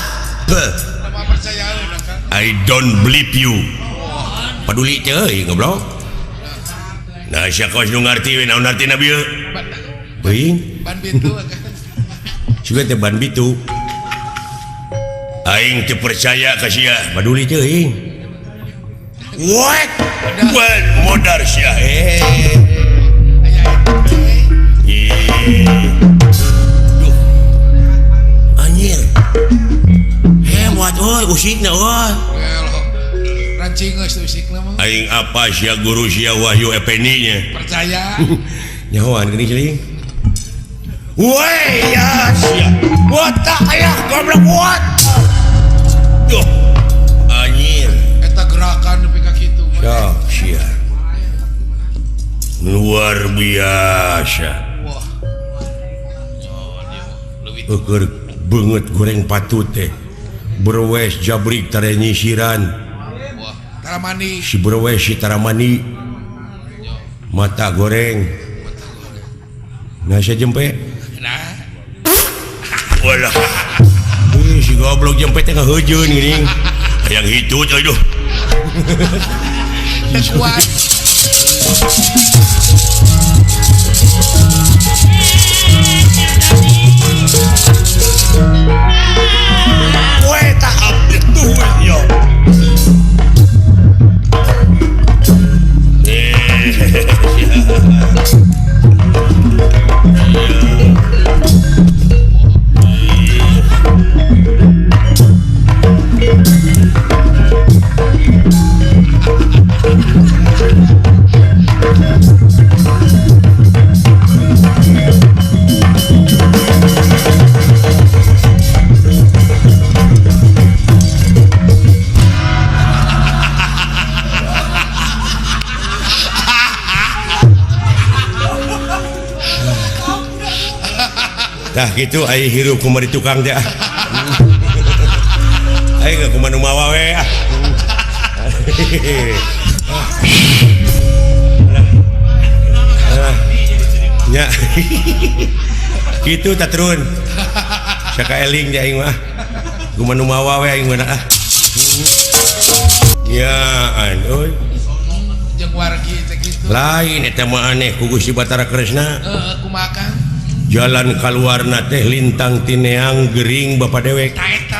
I don't believe you. Peduli teh goblok. Nah, sia kos nu ngarti we naon artina bieu? Beuing. Ban bitu. Sugan teh ban bitu. Aing teu percaya ka sia. Peduli teuing. What? What modar sia? Duh. Anjir. Hebat euy usikna euy. Rancing geus usikna mah. Aing apa sia guru sia Wahyu Effendi nya? Percaya. Nyahoan geuning ceuling. Woi ya sia. What ayah goblok what? Duh. Anjir. Eta gerakan nepi ka kitu mah. Ya sia. Luar biasa. Wah. Eueur beungeut goreng patut teh. Berwes jabrik tare nyisiran. Wah, taramani. Si berwes si taramani. Mata goreng. Nah, saya jempe. Nah. Walah. Ih, si goblok jempe teh ngaheujeun geuning. Hayang hitut aduh. Teu kuat. Weh tak update tuh yo. Tah kitu ai hirup kumaha di tukang teh ah. Aing ge kumaha nu mawa we ah. Nya. Kitu tatrun. Sakaeling teh aing mah. Kumaha nu mawa we aing mah ah. Ya an euy. Jeung wargi teh kitu. Lain eta mah aneh ku Gusti Batara Kresna. Heeh, kumaha Kang? Jalan kaluarna teh lintang tineang gering bapa dewek. Ta eta.